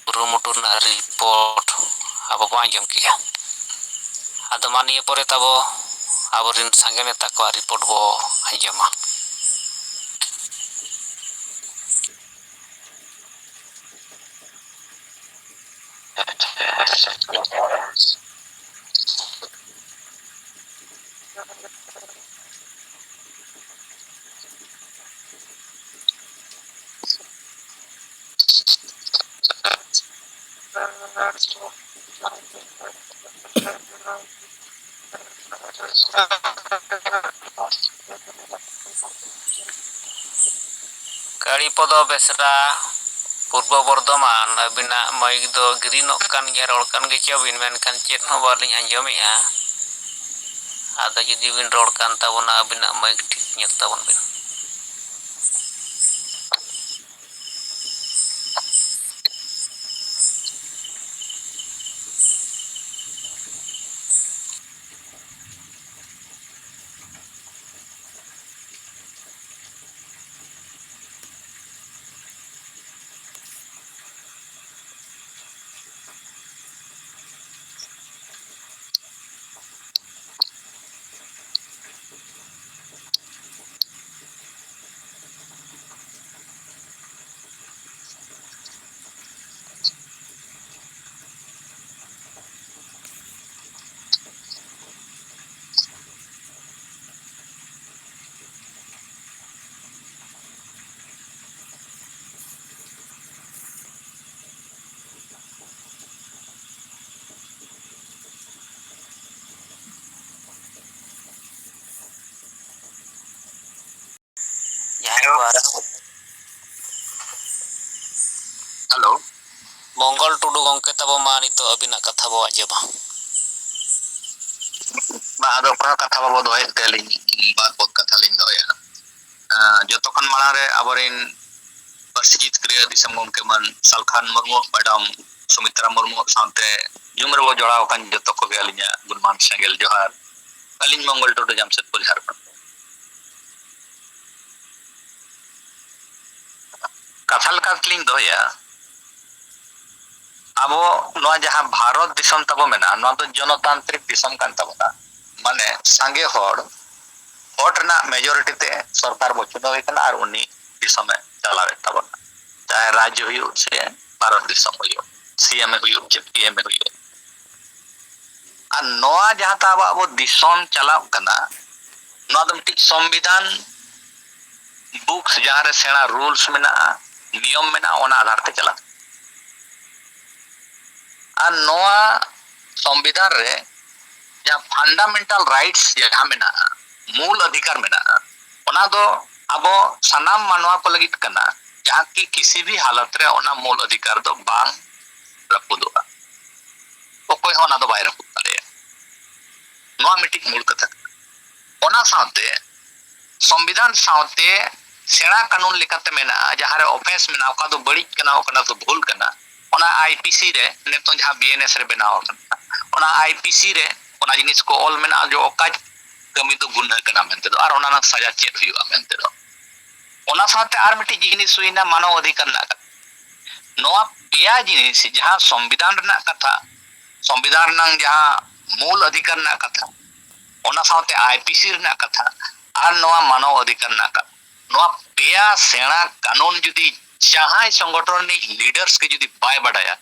ᱠᱩᱨᱩᱢᱩᱴᱩ ᱨᱮᱱᱟᱜ report ᱟᱵᱚ ᱵᱚ ᱟᱸᱡᱚᱢ ᱠᱮᱜᱼᱟ᱾ ᱟᱫᱚ ᱢᱟ ᱱᱤᱭᱟᱹ ᱯᱚᱨᱮ ᱛᱟᱵᱚ ᱟᱵᱚᱨᱮᱱ ᱥᱟᱸᱜᱮ ᱱᱮᱛᱟ ᱠᱚᱣᱟᱜ report ᱵᱚ ᱟᱸᱡᱚᱢᱟ᱾ ᱠᱟᱲᱤᱯᱚᱫᱚ ᱵᱮᱥᱨᱟ, ᱯᱩᱨᱵᱚ ᱵᱚᱨᱫᱷᱚᱢᱟᱱ, ᱟᱹᱵᱤᱱᱟᱜ ᱢᱟᱭᱤᱠ ᱫᱚ ᱜᱨᱤᱱᱚᱜ ᱠᱟᱱ ᱜᱮᱭᱟ, ᱨᱚᱲ ᱠᱟᱱ ᱜᱮᱪᱚ ᱵᱤᱱ, ᱢᱮᱱᱠᱷᱟᱱ ᱪᱮᱫ ᱦᱚᱸ ᱵᱟᱹᱞᱤᱧ ᱟᱸᱡᱚᱢᱮᱜᱼᱟ᱾ ᱟᱫᱚ ᱡᱩᱫᱤ ᱵᱤᱱ ᱨᱚᱲ ᱠᱟᱱ ᱛᱟᱵᱚᱱᱟ, ᱟᱹᱵᱤᱱᱟᱜ ᱢᱟᱭᱤᱠ ᱴᱷᱤᱠ ᱧᱚᱜ ᱛᱟᱵᱚᱱ ᱵᱤᱱ᱾ ᱡᱟᱦᱟᱸᱭ ᱠᱚ ᱟᱨ ᱦᱮᱞᱳ᱾ ᱢᱚᱝᱜᱚᱞ ᱴᱩᱰᱩ ᱜᱚᱢᱠᱮ ᱛᱟᱵᱚ, ᱢᱟ ᱱᱤᱛᱚᱜ ᱟᱹᱵᱤᱱᱟᱜ ᱠᱟᱛᱷᱟ ᱵᱚ ᱟᱸᱡᱚᱢᱟ᱾ ᱵᱟᱝ, ᱟᱫᱚ ᱚᱠᱟ ᱠᱟᱛᱷᱟ ᱵᱟᱵᱚ ᱫᱚᱦᱚᱭᱮᱫ ᱛᱮ ᱟᱹᱞᱤᱧ ᱵᱟᱨ ᱯᱚᱫ ᱠᱟᱛᱷᱟ ᱞᱤᱧ ᱫᱚᱦᱚᱭᱟ᱾ ᱟᱸ, ᱡᱚᱛᱚ ᱠᱷᱚᱱ ᱢᱟᱲᱟᱝ ᱨᱮ ᱟᱵᱚᱨᱮᱱ ᱯᱟᱹᱨᱥᱤ ᱡᱤᱛᱠᱟᱹᱨᱤᱭᱟᱹ ᱫᱤᱥᱚᱢ ᱜᱚᱢᱠᱮ ᱢᱟᱱ ᱥᱟᱞᱠᱷᱟᱱ ᱢᱩᱨᱢᱩ, ᱢᱮᱰᱟᱢ ᱥᱩᱢᱤᱛᱨᱟ ᱢᱩᱨᱢᱩ ᱥᱟᱶᱛᱮ ᱡᱩᱢ ᱨᱮᱵᱚ ᱡᱚᱲᱟᱣ ᱟᱠᱟᱱ ᱡᱚᱛᱚ ᱠᱚᱜᱮ ᱟᱹᱞᱤᱧᱟᱜ ᱜᱩᱱᱢᱟᱱ ᱥᱮᱸᱜᱮᱞ ᱡᱚᱦᱟᱨ᱾ ᱟᱹᱞᱤᱧ ᱢᱚᱝᱜᱚᱞ ᱴᱩᱰᱩ, ᱡᱟᱢᱥᱮᱫᱽᱯᱩᱨ, ᱡᱷᱟᱲᱠᱷᱚᱸᱰ᱾ ᱠᱟᱛᱷᱟ ᱞᱮᱠᱟ ᱛᱮᱞᱤᱧ ᱫᱚᱦᱚᱭᱟ, ᱟᱵᱚ ᱱᱚᱣᱟ ᱡᱟᱦᱟᱸ ᱵᱷᱟᱨᱚᱛ ᱫᱤᱥᱚᱢ ᱛᱟᱵᱚ ᱢᱮᱱᱟᱜᱼᱟ, ᱱᱚᱣᱟ ᱫᱚ ᱡᱚᱱᱚᱛᱟᱱᱛᱨᱤᱠ ᱫᱤᱥᱚᱢ ᱠᱟᱱ ᱛᱟᱵᱚᱱᱟ᱾ ᱢᱟᱱᱮ ᱥᱟᱸᱜᱮ ᱦᱚᱲ, ᱵᱷᱳᱴ ᱨᱮᱱᱟᱜ ᱢᱮᱡᱚᱨᱤᱴᱤ ᱛᱮ ᱥᱚᱨᱠᱟᱨ ᱵᱚ ᱪᱩᱱᱟᱹᱣ ᱮ ᱠᱟᱱᱟ ᱟᱨ ᱩᱱᱤ ᱫᱤᱥᱚᱢᱮ ᱪᱟᱞᱟᱣᱮᱫ ᱛᱟᱵᱚᱱᱟ᱾ ᱪᱟᱦᱮ ᱨᱟᱡᱽ ᱦᱩᱭᱩᱜ ᱥᱮ ᱵᱷᱟᱨᱚᱛ ᱫᱤᱥᱚᱢ ᱦᱩᱭᱩᱜ, ᱥᱤ ᱮᱢ ᱮ ᱦᱩᱭᱩᱜ ᱪᱮ ᱯᱤ ᱮᱢ ᱮ ᱦᱩᱭᱩᱜ᱾ ᱟᱨ ᱱᱚᱣᱟ ᱡᱟᱦᱟᱸ ᱛᱟᱵᱚ ᱟᱵᱚ ᱫᱤᱥᱚᱢ ᱪᱟᱞᱟᱜ ᱠᱟᱱᱟ, ᱱᱚᱣᱟ ᱫᱚ ᱢᱤᱫᱴᱤᱡ ᱥᱚᱝᱵᱤᱫᱷᱟᱱ ᱵᱩᱠᱥ ᱡᱟᱦᱟᱸ ᱨᱮ ᱥᱮᱬᱟ ᱨᱩᱞᱥ ᱢᱮᱱᱟᱜᱼᱟ, ᱱᱤᱭᱚᱢ ᱢᱮᱱᱟᱜᱼᱟ, ᱚᱱᱟ ᱟᱫᱷᱟᱨ ᱛᱮ ᱪᱟᱞᱟᱜ ᱠᱟᱱᱟ᱾ ᱟᱨ ᱱᱚᱣᱟ ᱥᱚᱝᱵᱤᱫᱷᱟᱱ ᱨᱮ ᱡᱟᱦᱟᱸ ᱯᱷᱟᱱᱰᱟᱢᱮᱱᱴᱟᱞ ᱨᱟᱭᱤᱴᱥ ᱡᱟᱦᱟᱸ ᱢᱮᱱᱟᱜᱼᱟ, ᱢᱩᱞ ᱚᱫᱷᱤᱠᱟᱨ ᱢᱮᱱᱟᱜᱼᱟ, ᱚᱱᱟ ᱫᱚ ᱟᱵᱚ ᱥᱟᱱᱟᱢ ᱢᱟᱱᱣᱟ ᱠᱚ ᱞᱟᱹᱜᱤᱫ ᱠᱟᱱᱟ, ᱡᱟᱦᱟᱸ ᱠᱤ ᱠᱤᱥᱤ ᱵᱷᱤ ᱦᱟᱞᱚᱛ ᱨᱮ ᱚᱱᱟ ᱢᱩᱞ ᱚᱫᱷᱤᱠᱟᱨ ᱫᱚ ᱵᱟᱝ ᱨᱟᱹᱯᱩᱫᱚᱜᱼᱟ᱾ ᱚᱠᱚᱭ ᱦᱚᱸ ᱚᱱᱟ ᱫᱚ ᱵᱟᱭ ᱨᱟᱹᱯᱩᱫ ᱫᱟᱲᱮᱭᱟᱜᱼᱟ᱾ ᱱᱚᱣᱟ ᱢᱤᱫᱴᱤᱡ ᱢᱩᱞ ᱠᱟᱛᱷᱟ ᱠᱟᱱᱟ᱾ ᱚᱱᱟ ᱥᱟᱶᱛᱮ ᱥᱚᱝᱵᱤᱫᱷᱟᱱ ᱥᱟᱶᱛᱮ ᱥᱮᱬᱟ ᱠᱟᱹᱱᱩᱱ ᱞᱮᱠᱟᱛᱮ ᱢᱮᱱᱟᱜᱼᱟ, ᱡᱟᱦᱟᱸ ᱨᱮ ᱚᱯᱷᱮᱱᱥ ᱢᱮᱱᱟᱜᱼᱟ, ᱚᱠᱟ ᱫᱚ ᱵᱟᱹᱲᱤᱡ ᱠᱟᱱᱟ, ᱚᱠᱟ ᱫᱚ ᱵᱷᱩᱞ ᱠᱟᱱᱟ, ᱚᱱᱟ ᱟᱭ ᱯᱤ ᱥᱤ ᱨᱮ, ᱱᱤᱛᱚᱝ ᱡᱟᱦᱟᱸ ᱵᱤ ᱮᱱ ᱮᱥ ᱨᱮ ᱵᱮᱱᱟᱣ ᱟᱠᱟᱱᱟ, ᱚᱱᱟ ᱟᱭ ᱯᱤ ᱥᱤ ᱨᱮ ᱚᱱᱟ ᱡᱤᱱᱤᱥ ᱠᱚ ᱚᱞ ᱢᱮᱱᱟᱜᱼᱟ, ᱡᱮ ᱚᱠᱟ ᱠᱟᱹᱢᱤ ᱫᱚ ᱜᱩᱱᱟᱹ ᱠᱟᱱᱟ ᱢᱮᱱᱛᱮ ᱫᱚ, ᱟᱨ ᱚᱱᱟ ᱨᱮᱱᱟᱜ ᱥᱟᱡᱟ ᱪᱮᱫ ᱦᱩᱭᱩᱜᱼᱟ ᱢᱮᱱᱛᱮ ᱫᱚ᱾ ᱚᱱᱟ ᱥᱟᱶᱛᱮ ᱟᱨ ᱢᱤᱫᱴᱤᱡ ᱡᱤᱱᱤᱥ ᱦᱩᱭᱱᱟ ᱢᱟᱱᱚᱣ ᱚᱫᱷᱤᱠᱟᱨ ᱨᱮᱱᱟᱜ ᱠᱟᱛᱷᱟ᱾ ᱱᱚᱣᱟ ᱯᱮᱭᱟ ᱡᱤᱱᱤᱥ, ᱡᱟᱦᱟᱸ ᱥᱚᱝᱵᱤᱫᱷᱟᱱ ᱨᱮᱱᱟᱜ ᱠᱟᱛᱷᱟ, ᱥᱚᱝᱵᱤᱫᱷᱟᱱ ᱨᱮᱱᱟᱜ ᱡᱟᱦᱟᱸ ᱢᱩᱞ ᱚᱫᱷᱤᱠᱟᱨ ᱨᱮᱱᱟᱜ ᱠᱟᱛᱷᱟ, ᱚᱱᱟ ᱥᱟᱶᱛᱮ ᱟᱭ ᱯᱤ ᱥᱤ ᱨᱮᱱᱟᱜ ᱠᱟᱛᱷᱟ, ᱟᱨ ᱱᱚᱣᱟ ᱢᱟᱱᱚᱣ ᱚᱫᱷᱤᱠᱟᱨ ᱨᱮᱱᱟᱜ ᱠᱟᱛᱷᱟ, ᱱᱚᱣᱟ ᱯᱮᱭᱟ ᱥᱮᱬᱟ ᱠᱟᱹᱱᱩᱱ ᱡᱩᱫᱤ ᱡᱟᱦᱟᱸᱭ ᱥᱚᱝᱜᱚᱴᱷᱚᱱ ᱨᱤᱱᱤᱡ ᱞᱤᱰᱟᱨᱥ ᱜᱮ ᱡᱩᱫᱤ ᱵᱟᱭ ᱵᱟᱰᱟᱭᱟ,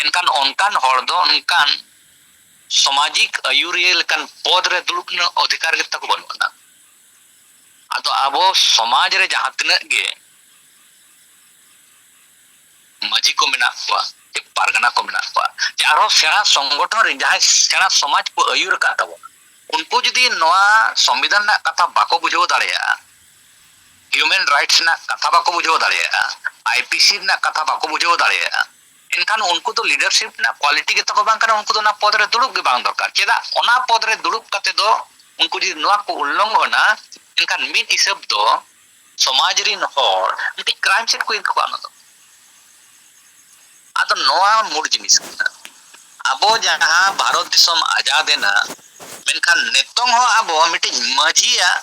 ᱮᱱᱠᱷᱟᱱ ᱚᱱᱠᱟᱱ ᱦᱚᱲ ᱫᱚ ᱚᱱᱠᱟᱱ ᱥᱟᱢᱟᱡᱤᱠ ᱟᱹᱭᱩᱨᱤᱭᱟᱹ ᱞᱮᱠᱟᱱ ᱯᱚᱫᱽ ᱨᱮ ᱫᱩᱲᱩᱵ ᱨᱮᱱᱟᱜ ᱚᱫᱷᱤᱠᱟᱨ ᱜᱮ ᱛᱟᱠᱚ ᱵᱟᱹᱱᱩᱜ ᱟᱱᱟ᱾ ᱟᱫᱚ ᱟᱵᱚ ᱥᱚᱢᱟᱡᱽ ᱨᱮ ᱡᱟᱦᱟᱸ ᱛᱤᱱᱟᱹᱜ ᱜᱮ ᱢᱟᱹᱡᱷᱤ ᱠᱚ ᱢᱮᱱᱟᱜ ᱠᱚᱣᱟ, ᱪᱮ ᱯᱟᱨᱜᱟᱱᱟ ᱠᱚ ᱢᱮᱱᱟᱜ ᱠᱚᱣᱟ, ᱪᱮ ᱟᱨᱦᱚᱸ ᱥᱮᱬᱟ ᱥᱚᱝᱜᱚᱴᱷᱚᱱ ᱨᱮᱱ ᱡᱟᱦᱟᱸᱭ ᱥᱮᱬᱟ ᱥᱚᱢᱟᱡᱽ ᱠᱚ ᱟᱹᱭᱩᱨ ᱟᱠᱟᱫ ᱛᱟᱵᱚᱱᱟ, ᱩᱱᱠᱩ ᱡᱩᱫᱤ ᱱᱚᱣᱟ ᱥᱚᱝᱵᱤᱫᱷᱟᱱ ᱨᱮᱱᱟᱜ ᱠᱟᱛᱷᱟ ᱵᱟᱠᱚ ᱵᱩᱡᱷᱟᱹᱣ ᱫᱟᱲᱮᱭᱟᱜᱼᱟ, ᱦᱤᱭᱩᱢᱮᱱ ᱨᱟᱭᱤᱴᱥ ᱨᱮᱱᱟᱜ ᱠᱟᱛᱷᱟ ᱵᱟᱠᱚ ᱵᱩᱡᱷᱟᱹᱣ ᱫᱟᱲᱮᱭᱟᱜᱼᱟ, ᱟᱭ ᱯᱤ ᱥᱤ ᱨᱮᱱᱟᱜ ᱠᱟᱛᱷᱟ ᱵᱟᱠᱚ ᱵᱩᱡᱷᱟᱹᱣ ᱫᱟᱲᱮᱭᱟᱜᱼᱟ, ᱮᱱᱠᱷᱟᱱ ᱩᱱᱠᱩ ᱫᱚ ᱞᱤᱰᱟᱨᱥᱤᱯ ᱨᱮᱱᱟᱜ ᱠᱣᱟᱞᱤᱴᱤ ᱜᱮᱛᱟ ᱠᱚ ᱵᱟᱝ ᱠᱟᱱᱟ᱾ ᱩᱱᱠᱩ ᱫᱚ ᱚᱱᱟ ᱯᱚᱫᱽ ᱨᱮ ᱫᱩᱲᱩᱵ ᱜᱮ ᱵᱟᱝ ᱫᱚᱨᱠᱟᱨ᱾ ᱪᱮᱫᱟᱜ? ᱚᱱᱟ ᱯᱚᱫᱽ ᱨᱮ ᱫᱩᱲᱩᱵ ᱠᱟᱛᱮ ᱫᱚ ᱩᱱᱠᱩ ᱡᱩᱫᱤ ᱱᱚᱣᱟ ᱠᱚ ᱩᱞᱞᱚᱝᱜᱷᱚᱱᱟ, ᱮᱱᱠᱷᱟᱱ ᱢᱤᱫ ᱦᱤᱥᱟᱹᱵ ᱫᱚ ᱥᱚᱢᱟᱡᱽ ᱨᱤᱱ ᱦᱚᱲ ᱢᱤᱫᱴᱤᱡ ᱠᱨᱟᱭᱤᱢ ᱥᱮᱫ ᱠᱚ ᱤᱫᱤ ᱠᱚᱣᱟ᱾ ᱚᱱᱟ ᱫᱚ ᱟᱫᱚ ᱱᱚᱣᱟ ᱢᱩᱲ ᱡᱤᱱᱤᱥ ᱠᱟᱱᱟ᱾ ᱟᱵᱚ ᱡᱟᱦᱟᱸ ᱵᱷᱟᱨᱚᱛ ᱫᱤᱥᱚᱢ ᱟᱡᱟᱫ ᱮᱱᱟ, ᱢᱮᱱᱠᱷᱟᱱ ᱱᱤᱛᱚᱝ ᱦᱚᱸ ᱟᱵᱚ ᱢᱤᱫᱴᱤᱡ ᱢᱟᱹᱡᱷᱤᱭᱟᱜ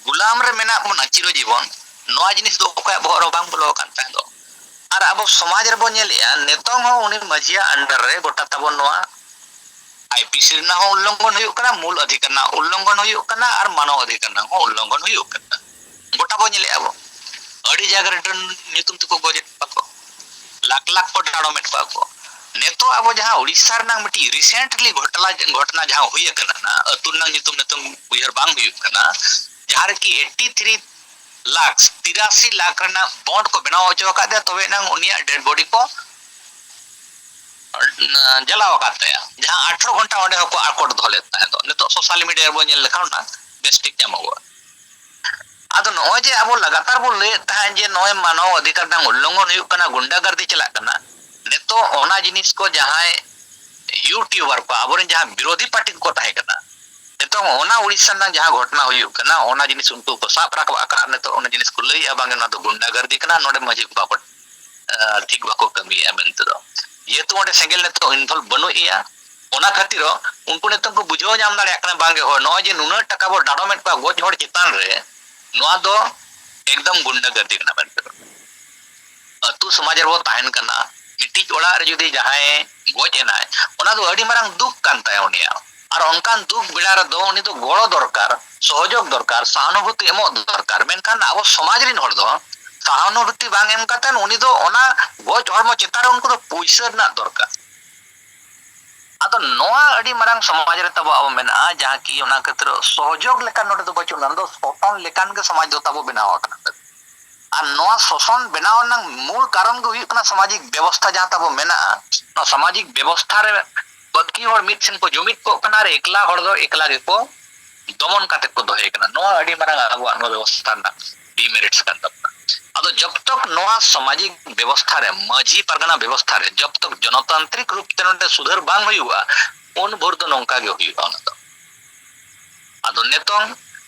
ᱜᱩᱞᱟᱢ ᱨᱮ ᱢᱮᱱᱟᱜ ᱵᱚᱱᱟ ᱪᱤᱨᱚ ᱡᱤᱵᱚᱱ᱾ ᱱᱚᱣᱟ ᱡᱤᱱᱤᱥ ᱫᱚ ᱚᱠᱚᱭᱟᱜ ᱵᱚᱦᱚᱜ ᱨᱮᱦᱚᱸ ᱵᱟᱝ ᱵᱚᱞᱚ ᱟᱠᱟᱱ ᱛᱟᱦᱮᱸ ᱫᱚ᱾ ᱟᱨ ᱟᱵᱚ ᱥᱚᱢᱟᱡᱽ ᱨᱮᱵᱚᱱ ᱧᱮᱞᱮᱜᱼᱟ, ᱱᱤᱛᱚᱝ ᱦᱚᱸ ᱩᱱᱤ ᱢᱟᱹᱡᱷᱤᱭᱟᱜ under ᱨᱮ ᱜᱚᱴᱟ ᱛᱟᱵᱚᱱ ᱱᱚᱣᱟ ᱟᱭ ᱯᱤ ᱥᱤ ᱨᱮᱱᱟᱜ ᱦᱚᱸ ᱩᱞᱞᱚᱝᱜᱷᱚᱱ ᱦᱩᱭᱩᱜ ᱠᱟᱱᱟ, ᱢᱩᱞ ᱚᱫᱷᱤᱠᱟᱨ ᱨᱮᱱᱟᱜ ᱩᱞᱞᱚᱝᱜᱷᱚᱱ ᱦᱩᱭᱩᱜ ᱠᱟᱱᱟ, ᱟᱨ ᱢᱟᱱᱚᱣ ᱚᱫᱷᱤᱠᱟᱨ ᱨᱮᱱᱟᱜ ᱦᱚᱸ ᱩᱞᱞᱚᱝᱜᱷᱚᱱ ᱦᱩᱭᱩᱜ ᱠᱟᱱᱟ᱾ ᱜᱚᱴᱟ ᱵᱚᱱ ᱧᱮᱞᱮᱜᱼᱟ ᱵᱚ, ᱟᱹᱰᱤ ᱡᱟᱭᱜᱟ ᱨᱮ ᱰᱟᱹᱱ ᱧᱩᱛᱩᱢ ᱛᱮᱠᱚ ᱜᱚᱡᱮᱫ ᱠᱚᱣᱟ ᱠᱚ, ᱞᱟᱠᱷ ᱞᱟᱠᱷ ᱠᱚ ᱰᱟᱲᱚᱢᱮᱫ ᱠᱚᱣᱟ ᱠᱚ᱾ ᱱᱤᱛᱚᱜ ᱟᱵᱚ ᱡᱟᱦᱟᱸ ᱩᱲᱤᱥᱥᱟ ᱨᱮᱱᱟᱜ ᱢᱤᱫᱴᱤᱡ recently ᱜᱷᱚᱴᱚᱱᱟ, ᱜᱷᱚᱴᱚᱱᱟ ᱡᱟᱦᱟᱸ ᱦᱩᱭ ᱟᱠᱟᱱᱟ, ᱟᱹᱛᱩ ᱨᱮᱱᱟᱜ ᱧᱩᱛᱩᱢ ᱱᱤᱛᱚᱝ ᱩᱭᱦᱟᱹᱨ ᱵᱟᱝ ᱦᱩᱭᱩᱜ ᱠᱟᱱᱟ, ᱡᱟᱦᱟᱸ ᱨᱮ ᱠᱤ ᱮᱭᱤᱴᱤ ᱛᱷᱨᱤ ᱞᱟᱠᱷ, ᱛᱤᱨᱟᱥᱤ ᱞᱟᱠᱷ ᱨᱮᱱᱟᱜ ᱵᱚᱱᱰ ᱠᱚ ᱵᱮᱱᱟᱣ ᱦᱚᱪᱚ ᱟᱠᱟᱫ ᱛᱮ, ᱛᱚᱵᱮ ᱮᱱᱟᱝ ᱩᱱᱤᱭᱟᱜ ᱰᱮᱰ ᱵᱚᱰᱤ ᱠᱚ ᱡᱟᱞᱟᱣ ᱟᱠᱟᱫ ᱛᱟᱭᱟ, ᱡᱟᱦᱟᱸ ᱟᱴᱷᱨᱚ ᱜᱷᱚᱱᱴᱟ ᱚᱸᱰᱮ ᱦᱚᱸᱠᱚ ᱟᱠᱚᱴ ᱫᱚᱦᱚ ᱞᱮᱫ ᱛᱟᱦᱮᱸ ᱫᱚ᱾ ᱱᱤᱛᱚᱜ ᱥᱳᱥᱟᱞ ᱢᱤᱰᱤᱭᱟ ᱨᱮᱵᱚᱱ ᱧᱮᱞ ᱞᱮᱠᱷᱟᱱ ᱚᱱᱟ ᱵᱮᱥ ᱴᱷᱤᱠ ᱧᱟᱢᱚᱜᱚᱜᱼᱟ᱾ ᱟᱫᱚ ᱱᱚᱜᱼᱚᱭ ᱡᱮ ᱟᱵᱚ ᱞᱟᱜᱟᱛᱟᱨ ᱵᱚᱱ ᱞᱟᱹᱭᱮᱫ ᱛᱟᱦᱮᱸᱫ ᱡᱮ ᱱᱚᱜᱼᱚᱭ ᱢᱟᱱᱚᱣ ᱚᱫᱷᱤᱠᱟᱨ ᱨᱮᱱᱟᱜ ᱩᱞᱞᱚᱝᱜᱷᱚᱱ ᱦᱩᱭᱩᱜ ᱠᱟᱱᱟ, ᱜᱩᱱᱰᱟᱜᱟᱨᱫᱤ ᱪᱟᱞᱟᱜ ᱠᱟᱱᱟ, ᱱᱤᱛᱚᱜ ᱚᱱᱟ ᱡᱤᱱᱤᱥ ᱠᱚ ᱡᱟᱦᱟᱸᱭ ᱭᱩᱴᱩᱵᱟᱨ ᱠᱚ, ᱟᱵᱚᱨᱮᱱ ᱡᱟᱦᱟᱸ ᱵᱤᱨᱳᱫᱷᱤ ᱯᱟᱨᱴᱤ ᱠᱚᱠᱚ ᱛᱟᱦᱮᱸ ᱠᱟᱱᱟ, ᱱᱤᱛᱚᱝ ᱚᱱᱟ ᱩᱲᱤᱥᱥᱟ ᱨᱮᱱᱟᱜ ᱡᱟᱦᱟᱸ ᱜᱷᱚᱴᱚᱱᱟ ᱦᱩᱭᱩᱜ ᱠᱟᱱᱟ, ᱚᱱᱟ ᱡᱤᱱᱤᱥ ᱩᱱᱠᱩ ᱠᱚ ᱥᱟᱵ ᱨᱟᱠᱟᱵ ᱟᱠᱟᱫᱼᱟ᱾ ᱱᱤᱛᱚᱜ ᱚᱱᱟ ᱡᱤᱱᱤᱥ ᱠᱚ ᱞᱟᱹᱭᱮᱫᱼᱟ, ᱵᱟᱝ ᱱᱚᱣᱟ ᱫᱚ ᱜᱩᱱᱰᱟᱜᱟᱨᱫᱤ ᱠᱟᱱᱟ, ᱱᱚᱰᱮ ᱢᱟᱹᱡᱷᱤ ᱵᱟᱵᱟ ᱠᱚ, ᱟᱸ, ᱴᱷᱤᱠ ᱵᱟᱠᱚ ᱠᱟᱹᱢᱤᱭᱮᱫᱼᱟ ᱢᱮᱱᱛᱮ ᱫᱚ᱾ ᱡᱮᱦᱮᱛᱩ ᱚᱸᱰᱮ ᱥᱮᱸᱜᱮᱞ ᱱᱤᱛᱚᱜ ᱤᱱᱵᱷᱚᱞᱵᱷ ᱵᱟᱹᱱᱩᱜ ᱮᱭᱟ, ᱚᱱᱟ ᱠᱷᱟᱹᱛᱤᱨ ᱩᱱᱠᱩ ᱱᱤᱛᱚᱝ ᱠᱚ ᱵᱩᱡᱷᱟᱹᱣ ᱧᱟᱢ ᱫᱟᱲᱮᱭᱟᱜ ᱠᱟᱱᱟ, ᱵᱟᱝᱜᱮ ᱦᱳᱭ, ᱱᱚᱜᱼᱚᱭ ᱡᱮ ᱱᱩᱱᱟᱹᱜ ᱴᱟᱠᱟ ᱵᱚ ᱰᱟᱸᱰᱚᱢᱮᱫ ᱠᱚᱣᱟ ᱜᱚᱡ ᱦᱚᱲ ᱪᱮᱛᱟᱱ ᱨᱮ, ᱱᱚᱣᱟ ᱫᱚ ᱮᱠᱫᱚᱢ ᱜᱩᱱᱰᱟᱜᱟᱨᱫᱤ ᱠᱟᱱᱟ ᱢᱮᱱᱛᱮ᱾ ᱟᱹᱛᱩ ᱥᱚᱢᱟᱡᱽ ᱨᱮᱵᱚ ᱛᱟᱦᱮᱱ ᱠᱟᱱᱟ, ᱢᱤᱫᱴᱤᱡ ᱚᱲᱟᱜ ᱨᱮ ᱡᱩᱫᱤ ᱡᱟᱦᱟᱸᱭ ᱜᱚᱡ ᱮᱱᱟᱭ, ᱚᱱᱟ ᱫᱚ ᱟᱹᱰᱤ ᱢᱟᱨᱟᱝ ᱫᱩᱠ ᱠᱟᱱ ᱛᱟᱭᱟ ᱩᱱᱤᱭᱟᱜ᱾ ᱟᱨ ᱚᱱᱠᱟᱱ ᱫᱩᱠ ᱵᱮᱲᱟ ᱨᱮᱫᱚ ᱩᱱᱤ ᱫᱚ ᱜᱚᱲᱚ ᱫᱚᱨᱠᱟᱨ, ᱥᱚᱦᱚᱡᱳᱜᱽ ᱫᱚᱨᱠᱟᱨ, ᱥᱟᱦᱟᱱᱩᱵᱷᱩᱛᱤ ᱮᱢᱚᱜ ᱫᱚᱨᱠᱟᱨ᱾ ᱢᱮᱱᱠᱷᱟᱱ ᱟᱵᱚ ᱥᱚᱢᱟᱡᱽ ᱨᱤᱱ ᱦᱚᱲ ᱫᱚ ᱥᱟᱦᱟᱱᱩᱵᱷᱩᱛᱤ ᱵᱟᱝ ᱮᱢ ᱠᱟᱛᱮ ᱩᱱᱤ ᱫᱚ ᱚᱱᱟ ᱜᱚᱡ ᱦᱚᱲᱢᱚ ᱪᱮᱛᱟᱱ ᱨᱮ ᱩᱱᱠᱩ ᱫᱚ ᱯᱩᱭᱥᱟᱹ ᱨᱮᱱᱟᱜ ᱫᱚᱨᱠᱟᱨ᱾ ᱟᱫᱚ ᱱᱚᱣᱟ ᱟᱹᱰᱤ ᱢᱟᱨᱟᱝ ᱥᱚᱢᱟᱡᱽ ᱨᱮ ᱛᱟᱵᱚ ᱟᱵᱚ ᱢᱮᱱᱟᱜᱼᱟ, ᱡᱟᱦᱟᱸ ᱠᱤ ᱚᱱᱟ ᱠᱷᱟᱹᱛᱤᱨ ᱥᱚᱦᱚᱡᱳᱜᱽ ᱞᱮᱠᱟᱱ ᱱᱚᱰᱮ ᱫᱚ ᱵᱟᱹᱪᱩᱜ, ᱱᱚᱰᱮ ᱫᱚ ᱥᱳᱥᱚᱱ ᱞᱮᱠᱟᱱ ᱜᱮ ᱥᱚᱢᱟᱡᱽ ᱫᱚ ᱛᱟᱵᱚ ᱵᱮᱱᱟᱣ ᱟᱠᱟᱱᱟ᱾ ᱟᱨ ᱱᱚᱣᱟ ᱥᱳᱥᱚᱱ ᱵᱮᱱᱟᱣ ᱨᱮᱱᱟᱜ ᱢᱩᱞ ᱠᱟᱨᱚᱱ ᱜᱮ ᱦᱩᱭᱩᱜ ᱠᱟᱱᱟ ᱥᱟᱢᱟᱡᱤᱠ ᱵᱮᱵᱚᱥᱛᱷᱟ ᱡᱟᱦᱟᱸ ᱛᱟᱵᱚ ᱢᱮᱱᱟᱜᱼᱟ᱾ ᱱᱚᱣᱟ ᱥᱟᱢᱟᱡᱤᱠ ᱵᱮᱵᱚᱥᱛᱷᱟ ᱨᱮ ᱵᱟᱹᱠᱤ ᱦᱚᱲ ᱢᱤᱫ ᱥᱮᱱ ᱠᱚ ᱡᱩᱢᱤᱫ ᱠᱚᱜ ᱠᱟᱱᱟ ᱟᱨ ᱮᱠᱞᱟ ᱦᱚᱲ ᱫᱚ ᱮᱠᱞᱟ ᱜᱮᱠᱚ ᱫᱚᱢᱚᱱ ᱠᱟᱛᱮ ᱠᱚ ᱫᱚᱦᱚᱭᱮ ᱠᱟᱱᱟ᱾ ᱱᱚᱣᱟ ᱟᱹᱰᱤ ᱢᱟᱨᱟᱝ ᱟᱵᱚᱣᱟᱜ ᱱᱚᱣᱟ ᱵᱮᱵᱚᱥᱛᱷᱟ ᱨᱮᱱᱟᱜ ᱰᱤᱢᱮᱨᱤᱴᱥ ᱠᱟᱱ ᱛᱟᱵᱚᱱᱟ᱾ ᱟᱫᱚ ᱡᱚᱵ ᱛᱚᱠ ᱱᱚᱣᱟ ᱥᱟᱢᱟᱡᱤᱠ ᱵᱮᱵᱚᱥᱛᱷᱟ ᱨᱮ, ᱢᱟᱹᱡᱷᱤ ᱯᱟᱨᱜᱟᱱᱟ ᱵᱮᱵᱚᱥᱛᱷᱟ ᱨᱮ ᱡᱚᱵ ᱛᱚᱠ ᱡᱚᱱᱚᱛᱟᱱᱛᱨᱤᱠ ᱨᱩᱯ ᱛᱮ ᱱᱚᱰᱮ ᱥᱩᱫᱷᱟᱹᱨ ᱵᱟᱝ ᱦᱩᱭᱩᱜᱼᱟ, ᱩᱱ ᱵᱷᱳᱨ ᱫᱚ ᱱᱚᱝᱠᱟ ᱜᱮ ᱦᱩᱭᱩᱜᱼᱟ ᱚᱱᱟ ᱫᱚ᱾ ᱟᱫᱚ ᱱᱤᱛᱚᱝ